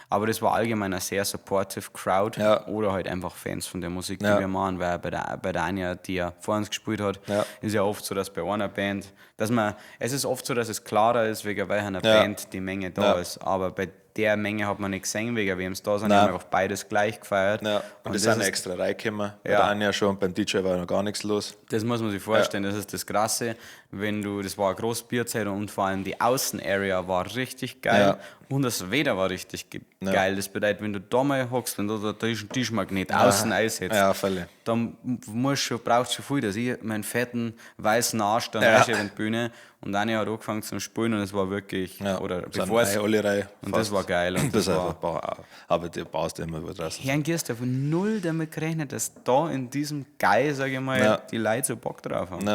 Aber das war allgemein eine sehr supportive Crowd oder halt einfach Fans von der Musik, die wir machen, weil bei der Anja, die ja vor uns gespielt hat, ist ja oft so, dass bei einer Band, dass man, es ist oft so, dass es klarer ist, wegen welcher Band die Menge da ist, aber bei der Menge hat man nicht gesehen, wegen wem es da sind, die haben einfach beides gleich gefeiert. Ja. Und Und die das sind ist extra reingekommen. Bei der Anja schon, beim DJ war noch gar nichts los. Das muss man sich vorstellen, das ist das Krasse, wenn du, das war eine große Bierzeit und vor allem die Außenarea war richtig geil und das Wetter war richtig geil. Das bedeutet, wenn du da mal hockst, wenn du da den Tischmagnet außen einsetzt, Ja, völlig. dann brauchst du schon viel, dass ich meinen fetten weißen Arsch dann einschiebe in die Bühne und Anja hat angefangen zum Spielen und es war wirklich, oder Sind bevor es alle Reihe und das fast. war geil. Und Das das war einfach aber du baust immer wieder draußen. Herrn Gierst, null damit gerechnet, dass da in diesem Geil, sag ich mal, die Leute so Bock drauf haben.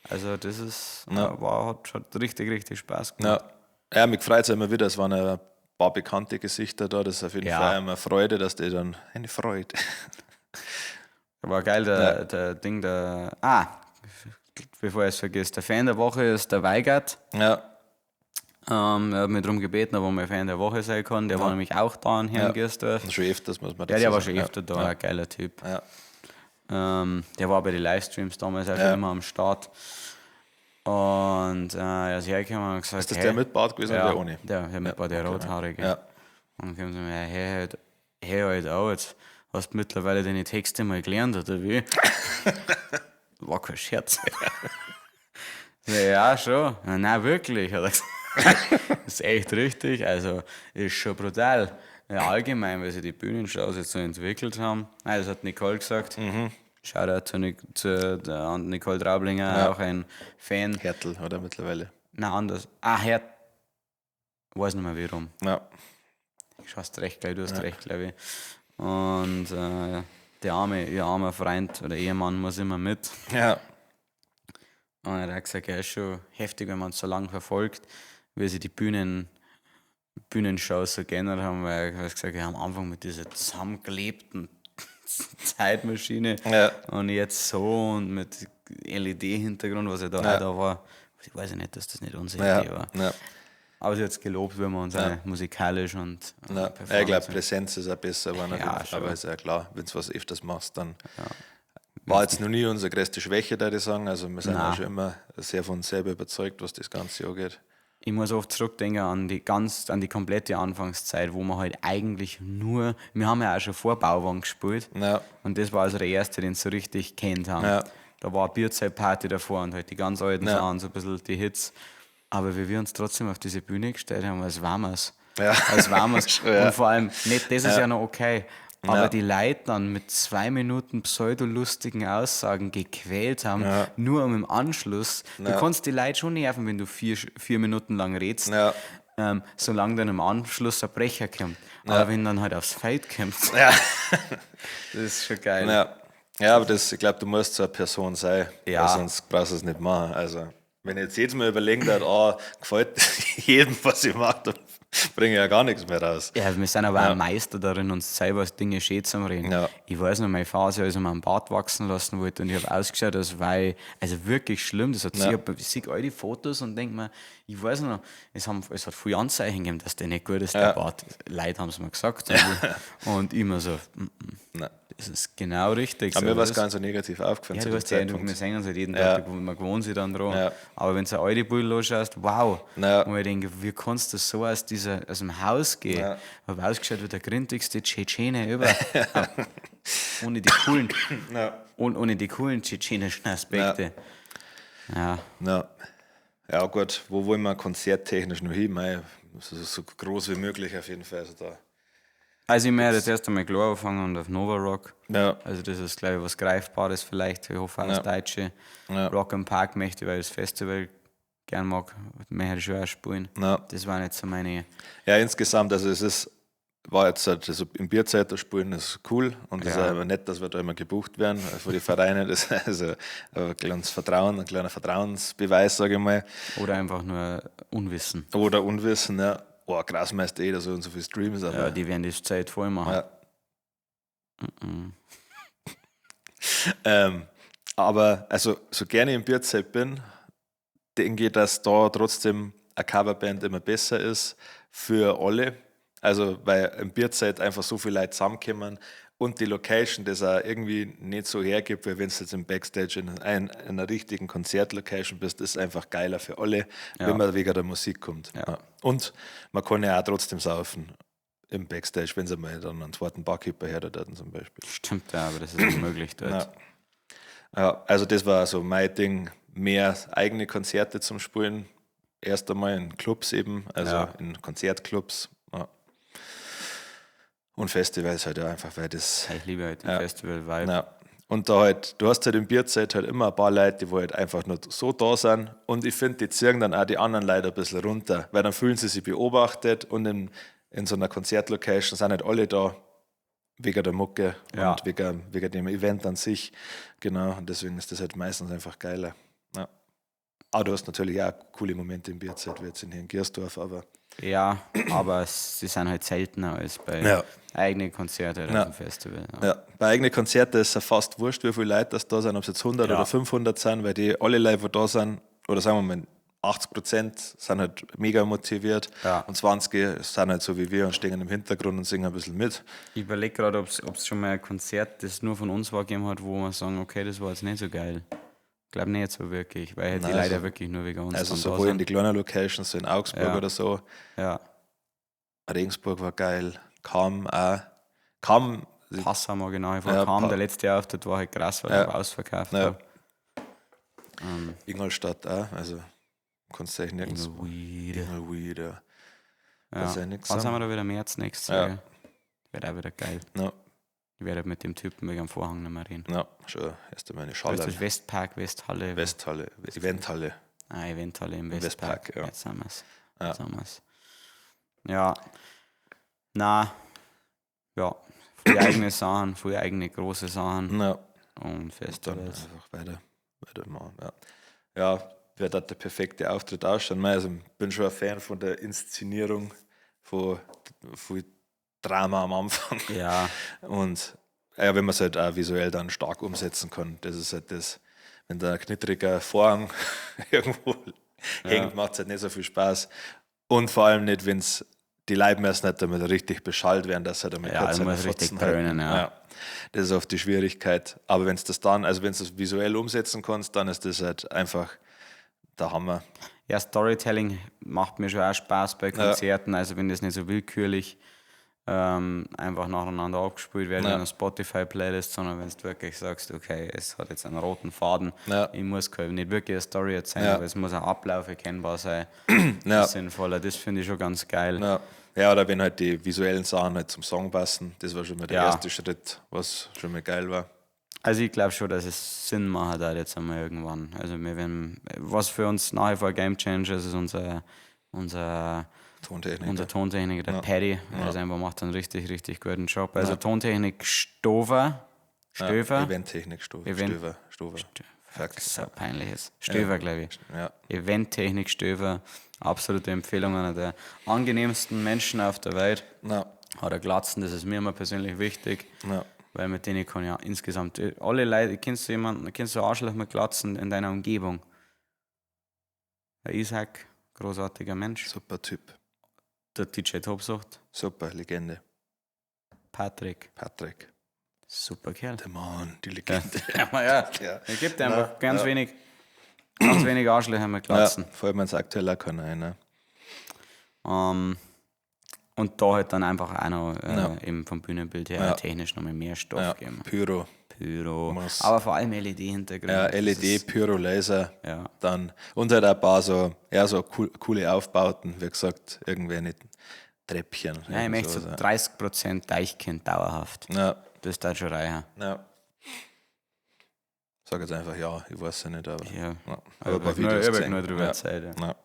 Also das ist, war, hat, hat richtig, richtig Spaß gemacht. Ja. Ja, mich freut's ja immer wieder, es waren ja ein paar bekannte Gesichter da, das ist auf jeden Fall immer Freude, dass die dann, eine Freude. War geil, der Ding, der, bevor ich es vergesse, der Fan der Woche ist der Weigert. Er hat mich darum gebeten, ob er mal Fan der Woche sein kann. Der war nämlich auch da in Herrngiersdorf. Schon öfters, muss man Ja, dazu der war sagen. schon öfter da, ein geiler Typ. Der war bei den Livestreams damals auch schon immer am Start. Und er ist hergekommen und gesagt, Ist das hey, der mit Bart gewesen ja, oder der ohne? Der mit Bart, der Rothaarige. Und dann kommen sie mir, hey, halt, hey, halt auch, jetzt hast du mittlerweile deine Texte mal gelernt, oder wie? War kein Scherz. Ja, schon. Ja, nein, wirklich, hat er gesagt. Das ist echt richtig, also ist schon brutal. Ja, allgemein, weil sie die Bühnenshows jetzt so entwickelt haben. Nein, das hat Nicole gesagt. Shoutout zu der Nicole Traublinger, auch ein Fan. Hertel, oder mittlerweile? Nein, anders. Ah, Hert. Weiß nicht mehr wie rum. Du hast recht, glaub ich, du hast recht, glaub ich. Und ihr armer Freund oder Ehemann muss immer mit. Und er hat gesagt, ja, ist schon heftig, wenn man es so lange verfolgt, wie sie die Bühnenshows so geändert haben, weil er hat gesagt, ja, am Anfang mit dieser zusammengelebten Zeitmaschine und jetzt so und mit LED-Hintergrund, was ja da auch da war. Ich weiß ja nicht, dass das nicht unsere Idee war. Ja. Aber sie hat es gelobt, wenn wir uns auch musikalisch und Ja. Ich glaube, Präsenz ist auch besser, aber, ja, aber ist ja klar, wenn du was öfters machst, dann war jetzt noch nie unsere größte Schwäche, da ich sagen. Also wir sind auch schon immer sehr von uns selber überzeugt, was das Ganze angeht. Ich muss oft zurückdenken an die komplette Anfangszeit, wo wir halt eigentlich nur, wir haben ja auch schon vor Bauwagen gespielt. Ja. Und das war also der erste, den sie so richtig kennt haben. Ja. Da war eine Bierzeitparty davor und halt die ganz alten Sachen, so ein bisschen die Hits. Aber wie wir uns trotzdem auf diese Bühne gestellt haben, als waren wir's. Ja. Als waren wir's. Ja. Und vor allem, nicht, das ist ja noch okay, aber die Leute dann mit 2 Minuten pseudolustigen Aussagen gequält haben, nur um im Anschluss, du kannst die Leute schon nerven, wenn du vier Minuten lang redest, solange dann im Anschluss ein Brecher kommt. Aber wenn dann halt aufs Feld kommt, das ist schon geil. Ja, ja, aber das, ich glaube, du musst so eine Person sein, Ja. weil sonst brauchst du es nicht machen. Also, wenn ich jetzt jedes Mal überlegen würde, gefällt jedem, was ich mache, dann bringe ich ja gar nichts mehr raus. Ja, wir sind aber auch Meister darin, uns selber Dinge schön zu reden. Ja. Ich weiß noch, meine Phase, als ich mir einen Bart wachsen lassen wollte und ich habe ausgeschaut, als war ich, also wirklich schlimm. Das hat ich sehe all die Fotos und denke mir, ich weiß noch, es hat viele Anzeichen gegeben, dass der nicht gut ist, der Bart. Leute haben es mir gesagt. Und immer so, Nein. das ist genau richtig. Aber so, mir war es das. gar nicht so negativ aufgefallen. Ja, zu du dem weißt ja, Zeitpunkt. wir sehen uns halt jeden Tag, man gewohnt sich dann dran. Ja. Aber wenn du so alte Bilder anschaust, wow. Ja. Und ich denke, wie kannst du so aus dem Haus gehen? Ja. Ich habe ausgeschaut wie der grindigste Tschetschene über. Ohne die coolen, ohne die coolen tschetschenischen Aspekte. Ja. Ja. Ja, gut, wo wollen wir konzerttechnisch noch hin? Mei, so groß wie möglich auf jeden Fall. Also, da. Also ich möchte jetzt erst einmal klar anfangen und auf Nova Rock. Ja. Also das ist, glaube ich, was Greifbares vielleicht. Ich hoffe auch das Deutsche. Ja. Rock am Park möchte ich, weil ich das Festival gern mag. Möchte ich schon auch spielen. Ja. Das waren jetzt so meine... Ja, insgesamt, also es ist, war jetzt halt, also im Bierzeit spielen ist cool und es ist auch immer nett, dass wir da immer gebucht werden von den Vereinen. Das ist also ein kleines Vertrauen, ein kleiner Vertrauensbeweis, sage ich mal. Oder einfach nur Unwissen. Oder Unwissen, ja. Oh, krass, meist eh, da so und so viele Streams. Aber Ja, die werden die Zeit voll machen. Ja. Aber also, so gerne ich im Bierzeit bin, denke ich, dass da trotzdem eine Coverband immer besser ist für alle. Also, weil im Bierzeit einfach so viele Leute zusammenkommen und die Location das auch irgendwie nicht so hergibt, weil wenn du jetzt im Backstage in einer richtigen Konzertlocation bist, ist es einfach geiler für alle, wenn man wegen der Musik kommt. Ja. Ja. Und man kann ja auch trotzdem saufen im Backstage, wenn sie mal dann einen zweiten Barkeeper herdaten zum Beispiel. Stimmt, ja, aber das ist unmöglich dort. Ja. Ja, also das war so mein Ding, mehr eigene Konzerte zum Spielen. Erst einmal in Clubs eben, also in Konzertclubs. Ja. Und Festivals halt auch einfach, weil das... Ich liebe halt den Festival-Vibe. Ja. Und da halt, du hast halt im Bierzeit halt immer ein paar Leute, die wo halt einfach nur so da sind. Und ich finde, die ziehen dann auch die anderen Leute ein bisschen runter, weil dann fühlen sie sich beobachtet und in so einer Konzertlocation sind halt alle da wegen der Mucke und wegen dem Event an sich. Genau, und deswegen ist das halt meistens einfach geiler. Ja. Aber du hast natürlich auch coole Momente im Bierzeit, wie jetzt in hier in Giersdorf, aber... Ja, aber sie sind halt seltener als bei eigenen Konzerten oder auf dem Festival. Ja. Ja. Bei eigenen Konzerten ist es ja fast wurscht, wie viele Leute das da sind, ob es jetzt 100 oder 500 sind, weil die alle Leute, die da sind, oder sagen wir mal 80% sind halt mega motiviert und 20 sind halt so wie wir und stehen im Hintergrund und singen ein bisschen mit. Ich überlege gerade, ob es schon mal ein Konzert, das nur von uns war, gegeben hat, wo wir sagen, okay, das war jetzt nicht so geil. Ich glaube nicht so wirklich, weil halt die Nein, Leute also, wirklich nur wegen uns Also dann da sowohl in sind. die kleinen Locations, so in Augsburg oder so. Ja. Regensburg war geil, Kam auch. Kam, Passau mag ich nach wie vor. Ja, Kam, der letzte Auftritt war halt krass, weil er war ausverkauft Ja. war. Ingolstadt auch, also kannst du eigentlich nirgends. Ingolstadt. Ingolstadt, ja. Ja. Das ist ja nix Wann sind sagen. wir da wieder März nächstes Jahr? gell? Wird auch wieder geil. Ja. Ich werde mit dem Typen wegen dem Vorhang nicht mehr reden. Ja, schon erst einmal eine Was Schale. ist das? Westpark, Westhalle? Westhalle, Eventhalle. Ah, Eventhalle im Westpark. Westpark, ja. Jetzt haben wir's. Ja. Jetzt haben wir's. Ja. Na. Ja. Viele eigene Sachen, viele eigene große Sachen Ja. und Dann Festivals. einfach weitermachen. Ja, ja, wird da der perfekte Auftritt ausschauen. Mei, also, ich bin schon ein Fan von der Inszenierung, von viel Drama am Anfang. Ja, Und ja, wenn man es halt auch visuell dann stark umsetzen kann, das ist halt das. wenn da ein knittriger Vorhang irgendwo hängt, macht es halt nicht so viel Spaß. Und vor allem nicht, wenn es die Leute müssen nicht damit richtig beschallt werden, dass sie damit Ja, kurz das eine muss richtig Fotzen halten. dröhnen, ja. Das ist oft die Schwierigkeit. Aber wenn du das dann, also wenn du das visuell umsetzen kannst, dann ist das halt einfach der Hammer. Ja, Storytelling macht mir schon auch Spaß bei Konzerten. Also wenn das nicht so willkürlich einfach nacheinander abgespielt wird in einer Spotify-Playlist, sondern wenn du wirklich sagst, okay, es hat jetzt einen roten Faden, ich muss nicht wirklich eine Story erzählen, aber es muss ein Ablauf erkennbar sein. Das ist sinnvoller, das finde ich schon ganz geil. Ja. Ja, oder wenn halt die visuellen Sachen halt zum Song passen, das war schon mal der erste Schritt, was schon mal geil war. Also ich glaube schon, dass es Sinn macht halt jetzt einmal irgendwann. Also wir werden, was für uns nach wie vor Game Changer ist, ist unser Tontechniker. Unser Tontechniker, der Paddy, der ist einfach, macht einen richtig, richtig guten Job. Also Tontechnik Stover, Stöver. Ja, Eventtechnik Stover. Event- Stöver. Stover. Fuck. Das ist so peinlich ist. Stöver, glaube ich. Ja. Eventtechnik Stöver, absolute Empfehlung, einer der angenehmsten Menschen auf der Welt. Na, Hat er Glatzen, das ist mir immer persönlich wichtig. Ja. Weil mit denen kann ich ja insgesamt alle Leute, kennst du jemanden, kennst du Arschloch mit Glatzen in deiner Umgebung? Der Isaac, großartiger Mensch. super Typ. Der DJ Topsucht, Super Legende. Patrick, Patrick. super Kerl. Der Mann, die Legende. Ja, ja. Ja. Es gibt einfach Na, ganz ja. wenig, ganz wenig Arschlöcher mit Ja, Glatzen. vor allem jetzt aktuell auch keiner ein. Und da halt dann einfach auch noch Ja. eben vom Bühnenbild her Ja. technisch noch mal mehr Stoff Ja, geben. Pyro. Pyro. Muss. Aber vor allem LED-Hintergrund. Ja, Das LED, ist- Pyro, Laser. Ja. Dann, und halt auch ein paar so, ja, so coole Aufbauten, wie gesagt, irgendwie nicht Treppchen. Ja, ich irgend möchte so sowas, 30% Deichkind dauerhaft. Ja, Das darf schon reichen. ja. Sag jetzt einfach ja, ich weiß ja nicht, aber. Ja. Ja, Aber aber ein paar ich hab Videos nur, gesehen. nur drüber ja. erzählt. Ja. Ja.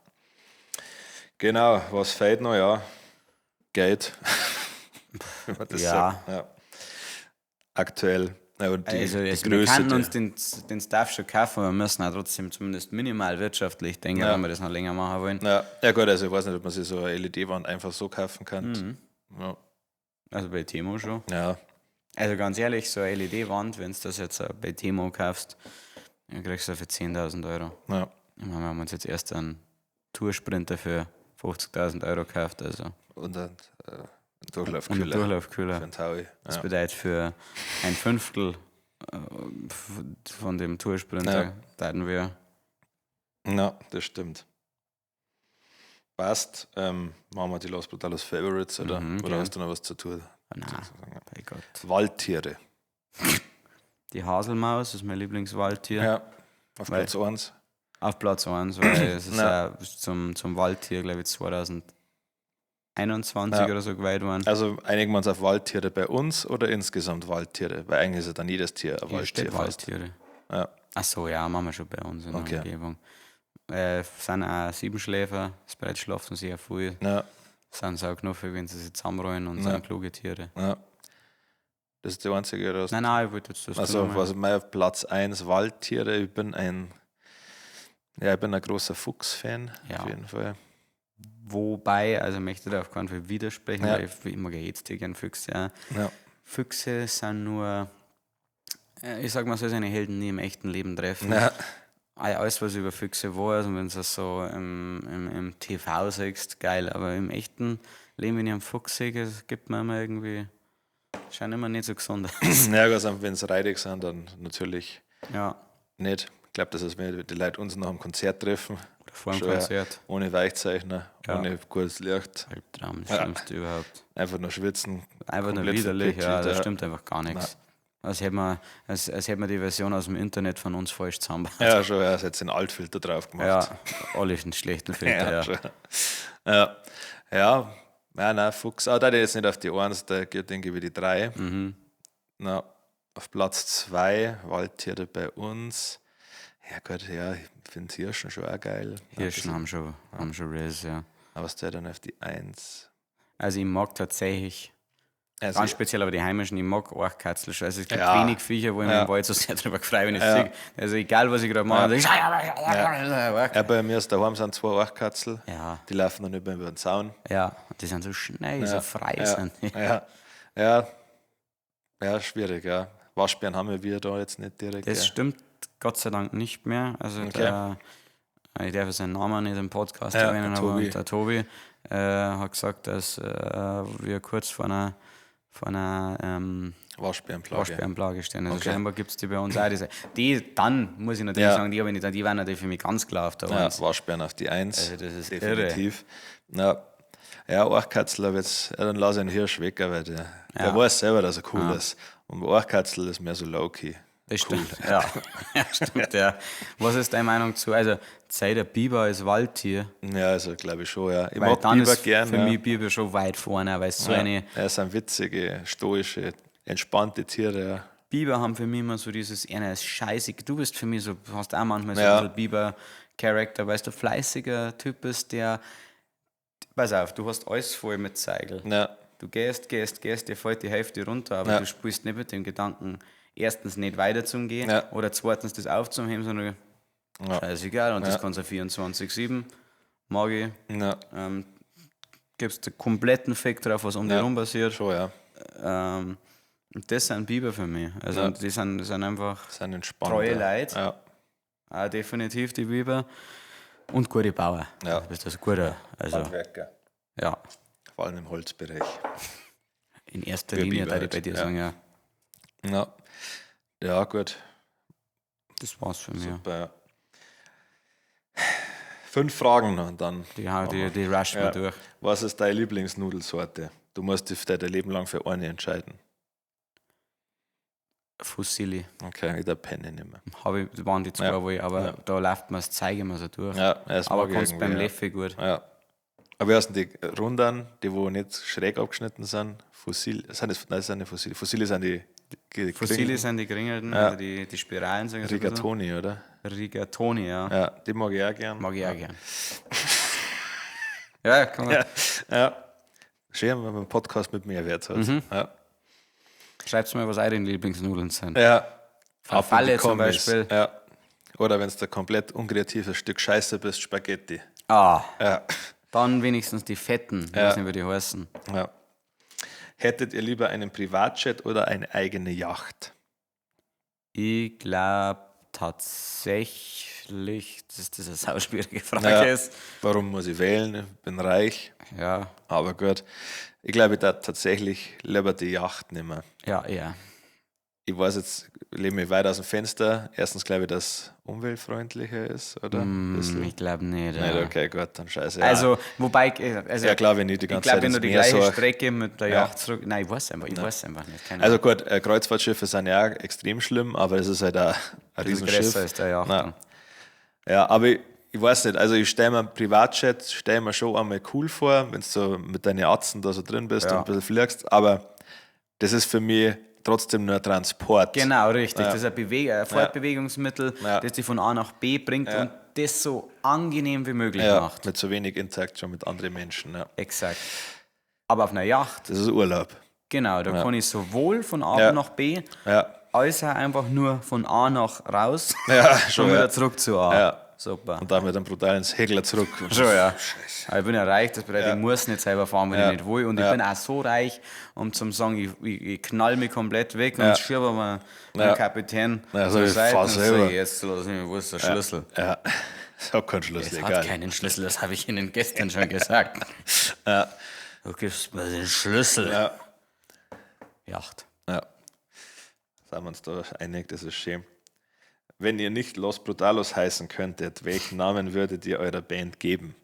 Genau, was fehlt noch? Ja, Geld. Wenn man das Ja. sagt. Ja. Aktuell. Ja, und die, Also die es, wir Größe. könnten uns den Stuff schon kaufen, aber wir müssen auch trotzdem zumindest minimal wirtschaftlich denken, Ja. wenn wir das noch länger machen wollen. ja, ja, gut, also ich weiß nicht, ob man sich so eine LED-Wand einfach so kaufen kann. Mhm. Ja. Also bei Temo schon. ja, Also ganz ehrlich, so eine LED-Wand, wenn du das jetzt bei Temo kaufst, dann kriegst du für 10.000 Euro. ja. Ich meine, wir haben uns jetzt erst einen Toursprinter für 50.000 Euro gekauft, also Und dann und einen Durchlaufkühler. Durchlaufkühler. Für den Taui. Das Ja. bedeutet für ein Fünftel von dem Toursprinter Ja. daten wir. Ja, das stimmt. Passt. Machen wir die Los Brutalos Favorites oder, oder gern. hast du noch was zu tun? Nein, Sozusagen? bei Gott. Waldtiere. Die Haselmaus ist mein Lieblingswaldtier. Ja. Auf Weil- Platz 1. Auf Platz 1, weil es ist Ja. auch zum Waldtier, glaube ich, 2021 Ja. oder so geweiht worden. Also einigen wir uns auf Waldtiere bei uns oder insgesamt Waldtiere? Weil eigentlich ist ja dann jedes Tier ein Hier Waldtier steht fast. Waldtiere. Ja. Ach so, ja, machen wir schon bei uns in Okay. der Umgebung. Sind auch Siebenschläfer, das bereits schlafen sehr früh, Ja, sind sauknuffig, wenn sie sich zusammenrollen und Ja. sind kluge Tiere. ja. Das ist die einzige, oder? Nein, nein, ich wollte jetzt das Also, noch mal- was mein Platz 1 Waldtiere, ich bin ein ja, ich bin ein großer Fuchs-Fan, Ja. auf jeden Fall. Wobei, also möchte da auf keinen Fall widersprechen, Ja. weil ich mag ja jetzt gern Füchse. Ja. Ja. Füchse sind nur, ich sag mal so, seine Helden nie im echten Leben treffen. Ja. Alles, was über Füchse weiß, und wenn du das so im TV siehst, geil, aber im echten Leben, wenn ich einen Fuchs sehe, es gibt mir immer irgendwie, scheint immer nicht so gesund aus. Ja, also, wenn es reidig sind, dann natürlich Ja, nicht. Ich glaube, das ist, wenn die Leute uns nach dem Konzert treffen. oder vor dem Schon, ja. Konzert. Ohne Weichzeichner, Ja. ohne gutes Licht, Albtraum, das Ja. Schlimmste überhaupt. einfach nur schwitzen. Einfach nur komplett widerlich, ja, verpixelt, da ja. stimmt einfach gar nichts. Als hätte man, als hätte man die Version aus dem Internet von uns falsch zusammengebaut. Ja, schon, ja, es hat den Altfilter drauf gemacht. Ja, alle einen schlechten Filter, ja. schon. Ja, ja, ja, nein, Fuchs. Ah, da der jetzt nicht auf die 1, da geht, den gebe ich die 3. Mhm. Na, auf Platz 2, Waldtiere bei uns. Ja, Gott, ja, ich finde Hirschen schon auch geil. Hirschen haben schon Riz, ja. Aber was der dann auf die 1? Also ich mag tatsächlich, Also, ganz speziell aber die heimischen, ich mag Orchkatzel schon. Also es gibt Ja. wenig Viecher, wo ich mich Ja. im Wald so sehr drüber freue, wenn ich Ja. sehe. Also egal, was ich gerade mache. Ja. ja, bei mir ist daheim sind zwei Orchkatzel. Ja. Die laufen dann über den Zaun. Ja, und die sind so schnell, so frei ja, sind die. Ja, ja, ja, schwierig, ja. Waschbären haben wir da jetzt nicht direkt. Das stimmt Gott sei Dank nicht mehr. Also okay. der, ich darf seinen Namen nicht im Podcast erwähnen, aber der Tobi hat gesagt, dass wir kurz vor einer Waschbärenplage stehen. Also scheinbar gibt es die bei uns auch. Die, dann muss ich natürlich sagen, die, habe ich nicht, die waren natürlich für mich ganz klar auf der 1. Ja, Waschbären auf die 1. Also das ist definitiv. Irre. Ja, Orchkatzel, aber jetzt, ja, dann lasse ich einen Hirsch weg, weil der weiß selber, dass er cool ist. Und Orchkatzel ist mehr so low-key. Das stimmt, cool. Ja. Ja, stimmt, ja. Was ist deine Meinung zu, also Zeit der Biber als Waldtier? Ja, also glaube ich schon, ja. Ich weil mag dann Biber ist gern. Für mich Biber schon weit vorne, weil es so eine... Ja, es sind witzige, stoische, entspannte Tiere, ja. Biber haben für mich immer so dieses, einer ist scheißig, du bist für mich so, hast auch manchmal so ein bisschen Biber-Charakter, weil du fleißiger Typ bist, der, pass auf, du hast alles voll mit Zeigel. Ja. Du gehst, dir fällt die Hälfte runter, aber du spielst nicht mit dem Gedanken, erstens nicht weiter zu gehen oder zweitens das aufzuheben, sondern scheißegal. Und das kannst du 24/7, mag ich. Ja. Gibst den kompletten Fick drauf, was um dich rum passiert. Schon, ja. Und das sind Biber für mich. Also die sind einfach sind treue Leute. Ja. Auch definitiv die Biber. Und gute Bauer. Ja. Du bist also guter. Also, Handwerker. Ja. Vor allem im Holzbereich. In erster Linie, da ich bei dir sagen, ja. Ja. Ja, gut. Das war's für mich. Super, ja. 5 Fragen noch und dann. Die rushen wir durch. Was ist deine Lieblingsnudelsorte? Du musst dich dein Leben lang für eine entscheiden. Fusilli. Okay, ich da penne nicht mehr. Waren die zwei, wo ich, aber da läuft man das Zeug immer so durch. Ja, das aber kannst beim Leffe gut. Ja. Aber wie heißen die Runden, die wo nicht schräg abgeschnitten sind? Fossil, sind das, nein, das sind nicht Fossile. Fossile sind die Fossile sind die geringelten, also die Spiralen. Sagen Rigatoni, so. Oder? Rigatoni, ja. Ja, die mag ich auch gern. Mag ich auch gern. Ja, kann man. Ja, ja. Schön, wenn man einen Podcast mit Mehrwert hat. Mhm. Ja. Schreibt mir, was eure Lieblingsnudeln sind. Ja. Farfalle zum Beispiel. Ja. Oder wenn es der komplett unkreatives Stück Scheiße bist, Spaghetti. Ah. Ja. Dann wenigstens die fetten. Ich weiß nicht, wie die heißen. Ja. Hättet ihr lieber einen Privatjet oder eine eigene Yacht? Ich glaube tatsächlich, dass das eine sauschwierige Frage ist. Warum muss ich wählen? Ich bin reich. Ja. Aber gut. Ich glaube, ich darf tatsächlich lieber die Yacht nehmen. Ja, ja. Ich weiß jetzt, ich lehne mich weit aus dem Fenster. Erstens glaube ich, dass es umweltfreundlicher ist, oder? Ich glaube nicht. Nicht, okay, gut, dann scheiße. Also, wobei, also, ja, glaube ich nicht die ganze ich glaube, wenn du die gleiche Strecke mit der Yacht zurück. Nein, ich weiß einfach nicht. Keine also gut, Kreuzfahrtschiffe sind ja auch extrem schlimm, aber es ist halt auch ein Riesenschiff. Größer ist der Yacht. Nein. Ja, aber ich weiß nicht, also ich stelle mir Privatjet, stelle mir schon einmal cool vor, wenn du so mit deinen Atzen da so drin bist und ein bisschen fliegst, aber das ist für mich trotzdem nur Transport. Genau, richtig. Ja. Das ist ein Fortbewegungsmittel, das dich von A nach B bringt und das so angenehm wie möglich macht. Mit so wenig Interaktion mit anderen Menschen. Ja. Exakt. Aber auf einer Yacht. Das ist Urlaub. Genau, da kann ich sowohl von A nach B, als auch einfach nur von A nach raus schon und wieder zurück zu A. Ja. Super. Und dann mit einem brutalen Segler zurück. Schon, ja. Scheiße. Aber ich bin ja reich, das bedeutet, ich muss nicht selber fahren, wenn ich nicht will. Und ich bin auch so reich, um zu sagen, ich knall mich komplett weg und schiebe mir den Kapitän zur Seite und sage, jetzt lass mich, wo ist der Schlüssel? Ja, es hat keinen Schlüssel, es egal. Hat keinen Schlüssel, das habe ich Ihnen gestern schon gesagt. Du gibst mir den Schlüssel. Ja. Yacht. Ja. Sind wir uns da einig, das ist schön. Wenn ihr nicht Los Brutalos heißen könntet, welchen Namen würdet ihr eurer Band geben?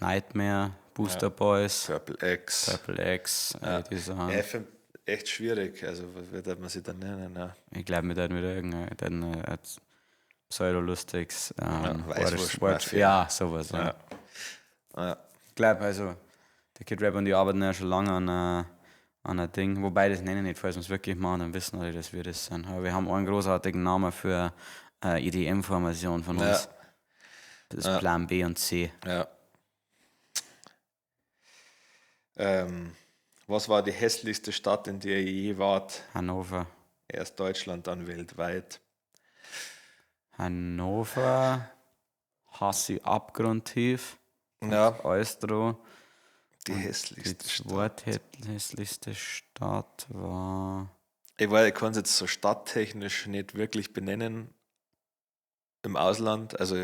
Nightmare, Booster Boys, Purple X. Purple X, die Sachen. Ja, echt schwierig. Also, was würde man sich dann nennen? Ja. Ich glaube, wir würden wieder irgendein pseudolustiges Weißwurst. Ja, sowas. Ja. Ja. Ich glaube, also, der Kid Rap und die arbeiten ja schon lange an ein Ding, wobei das nenne ich nicht, falls wir es wirklich machen, dann wissen alle, dass wir das sind. Aber wir haben einen großartigen Namen für EDM-Formation von uns. Das ist Plan B und C. Ja. Was war die hässlichste Stadt, in der ihr je wart? Hannover. Erst Deutschland, dann weltweit. Hannover hasse ich abgrundtief. Ja. Alstro. Die hässlichste Stadt. Die zweithässlichste Stadt war. Ich weiß, ich kann es jetzt so stadttechnisch nicht wirklich benennen im Ausland. Also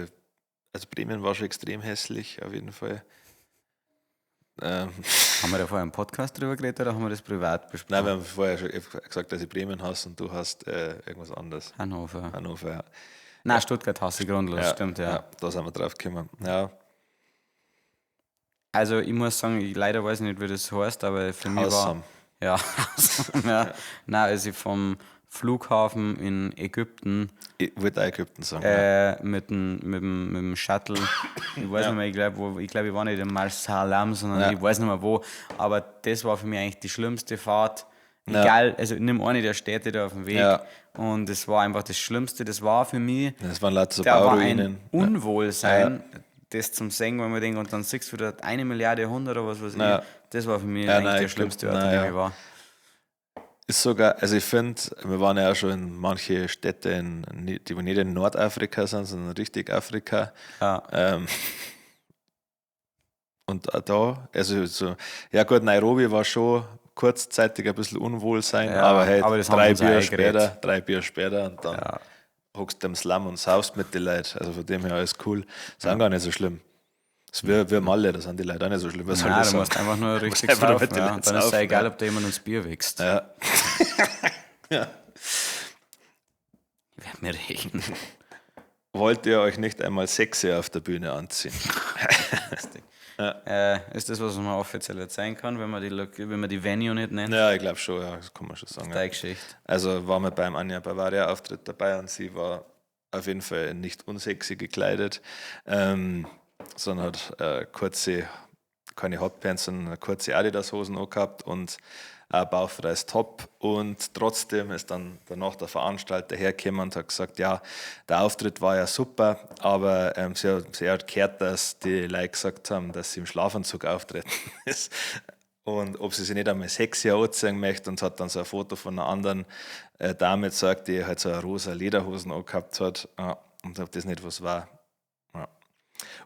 Bremen war schon extrem hässlich, auf jeden Fall. Haben wir da vorher im Podcast drüber geredet oder haben wir das privat besprochen? Nein, wir haben vorher schon gesagt, dass ich Bremen hasse und du hast irgendwas anderes. Hannover. Hannover, ja. Nein, Stuttgart hasse ich grundlos, ja, stimmt, ja. Ja, da sind wir drauf gekommen, ja. Also ich muss sagen, ich leider weiß nicht, wie das heißt, aber für mich Haussam. war... Ja, ja. Nein, also vom Flughafen in Ägypten. Ich wollte auch Ägypten sagen. Ja. Mit dem Shuttle. Ich weiß nicht mehr, ich glaube, ich war nicht in Marsalam, sondern ich weiß nicht mehr wo. Aber das war für mich eigentlich die schlimmste Fahrt. Egal, also nimm eine der Städte da auf dem Weg. Ja. Und das war einfach das Schlimmste. Das war für mich. Das waren lauter so da war Bauruinen. ein Unwohlsein, das zum Singen, wenn man denkt, und dann siehst du wieder 1 Milliarde 100 oder was weiß ich. Das war für mich eigentlich der schlimmste Ort, an dem ich war. Ist sogar, also ich finde, wir waren ja auch schon in manche Städte, die nicht in Nordafrika sind, sondern richtig Afrika. Ja. Und auch da, also so, ja gut, Nairobi war schon kurzzeitig ein bisschen Unwohlsein, ja, aber hey, aber das drei Bier später und dann hockst du im Slum und saufst mit den Leuten. Also von dem her alles cool. Ist auch gar nicht so schlimm. Das ist wie Malle, das sind die Leute auch nicht so schlimm. Was Nein, du musst einfach nur richtig saufen. Ja. Dann ist es ja egal, ob da jemand ins Bier wächst. Ja. Ja. Ich werde mir regen. Wollt ihr euch nicht einmal sexy auf der Bühne anziehen? Ja. Ist das, was man offiziell erzählen kann, wenn man die Venue nicht nennt? Ja, ich glaube schon, ja, das kann man schon sagen. Das ist deine Geschichte. Also waren wir beim Anja Bavaria Auftritt dabei und sie war auf jeden Fall nicht unsexy gekleidet, sondern hat kurze, keine Hotpants, sondern kurze Adidas-Hosen angehabt und ein bauchfreies Top. Und trotzdem ist dann danach der Veranstalter hergekommen und hat gesagt, ja, der Auftritt war ja super, aber sie hat gehört, dass die Leute gesagt haben, dass sie im Schlafanzug auftreten ist und ob sie sich nicht einmal sexy anziehen möchte, und hat dann so ein Foto von einer anderen Dame gezeigt, die halt so eine rosa Lederhosen angehabt hat, und ob das nicht was war. Ja.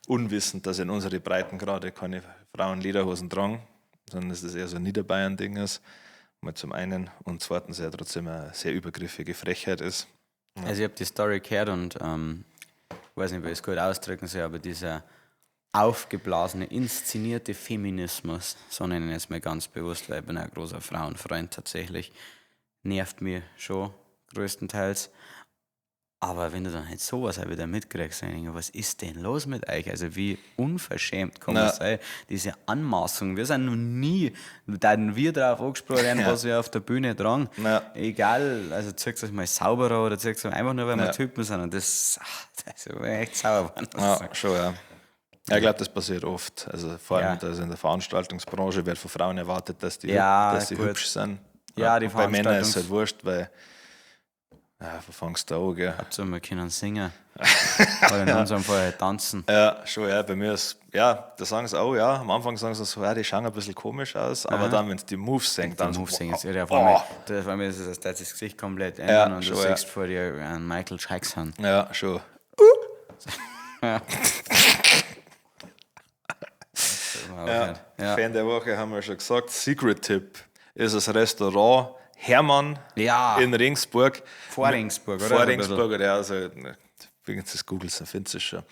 Unwissend, dass in unsere Breitengrade keine Frauen Lederhosen tragen, sondern dass das eher so ein Niederbayern-Ding ist. Mal zum einen und zweitens ja trotzdem eine sehr übergriffige Frechheit ist. Ja. Also ich habe die Story gehört und weiß nicht, wie ich es gut ausdrücken soll, aber dieser aufgeblasene, inszenierte Feminismus, so nenne ich es mal ganz bewusst, weil ich bin ein großer Frauenfreund tatsächlich, nervt mich schon größtenteils. Aber wenn du dann halt sowas auch wieder mitkriegst, dann denke ich, was ist denn los mit euch? Also wie unverschämt kann man sein? Diese Anmaßung. Wir sind noch nie, da wir darauf angesprochen werden, was wir auf der Bühne tragen. Ja. Egal, also zeigt euch mal sauberer oder zeigt euch einfach nur, weil wir Typen sind. Und das ist echt sauer. Ja, schon, ja. Ja, ich glaube, das passiert oft. Also vor allem also in der Veranstaltungsbranche wird von Frauen erwartet, dass die, dass sie hübsch sind. Ja, die bei Männern ist es halt wurscht, weil ja, wo fängst du an, gell? Hauptsache, wir können singen. Oder in unserem Fall halt tanzen. Ja, schon, ja. Bei mir ist, ja, da sagen sie auch, ja. Am Anfang sagen sie so, ja, die schauen ein bisschen komisch aus, aber dann, wenn sie die Moves singen, dann. Die Moves singen, ist ja, auf einmal ist es, als das Gesicht komplett ändern und schon, du siehst vor dir einen Michael Jackson. Ja, schon. Ja. Ja. Fan der Woche haben wir schon gesagt. Secret Tipp ist das Restaurant Hermann in Regensburg. Vor Regensburg, oder? Vor Regensburg, oder? Also, wenn du das googelst, dann findest du es schon.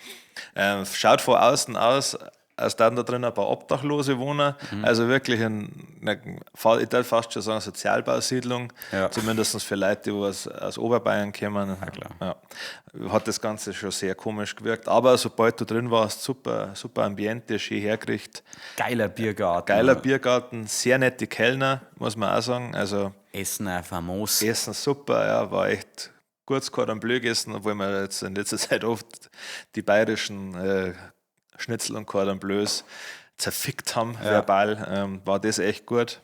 Schaut von außen aus, als dann da drin ein paar Obdachlose wohnen. Mhm. Also wirklich, ich darf fast schon sagen, Sozialbausiedlung. Ja. Zumindest für Leute, die aus Oberbayern kommen. Ja, klar. Ja. Hat das Ganze schon sehr komisch gewirkt. Aber sobald du drin warst, super, super Ambiente, schön hergerichtet. Geiler Biergarten. Geiler Biergarten, sehr nette Kellner, muss man auch sagen. Also, Essen auch famos. Essen super, ja, war echt gutes Cordon Bleu gegessen, obwohl wir jetzt in letzter Zeit oft die bayerischen Schnitzel und Cordon Bleus zerfickt haben, verbal, war das echt gut.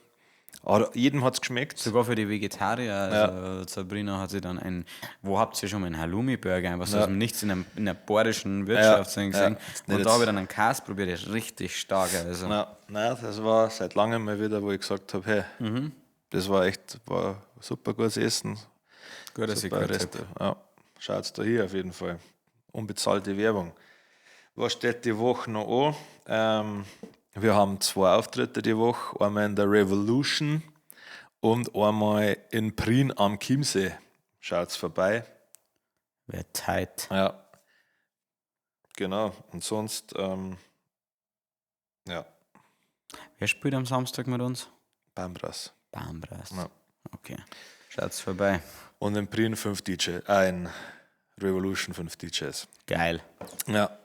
Aber jedem hat es geschmeckt. Sogar für die Vegetarier. Also Sabrina hat sich dann wo habt ihr schon mal einen Halloumi-Burger? Einfach so aus dem Nichts in einer bayerischen Wirtschaft gesehen. Und da habe ich dann einen Käse probiert, der ist richtig stark. Also. Nein, das war seit langem mal wieder, wo ich gesagt habe, hey, das war echt, war super gutes Essen. Guter super Rest. Ja, schaut's da hier auf jeden Fall. Unbezahlte Werbung. Was steht die Woche noch an? Wir haben 2 Auftritte die Woche. Einmal in der Revolution Und einmal in Prien am Chiemsee. Schaut's vorbei. Wär tight. Ja. Genau. Und sonst, ja, Wer spielt am Samstag mit uns? Bambras. Bambras. Ja. Okay. Schaut's vorbei. Und in Prien 5 DJ, in Revolution 5 DJs. Geil. Ja.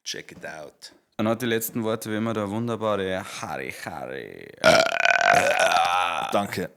Check it out. Dann hat die letzten Worte wie immer der wunderbare Harry Harry. Danke.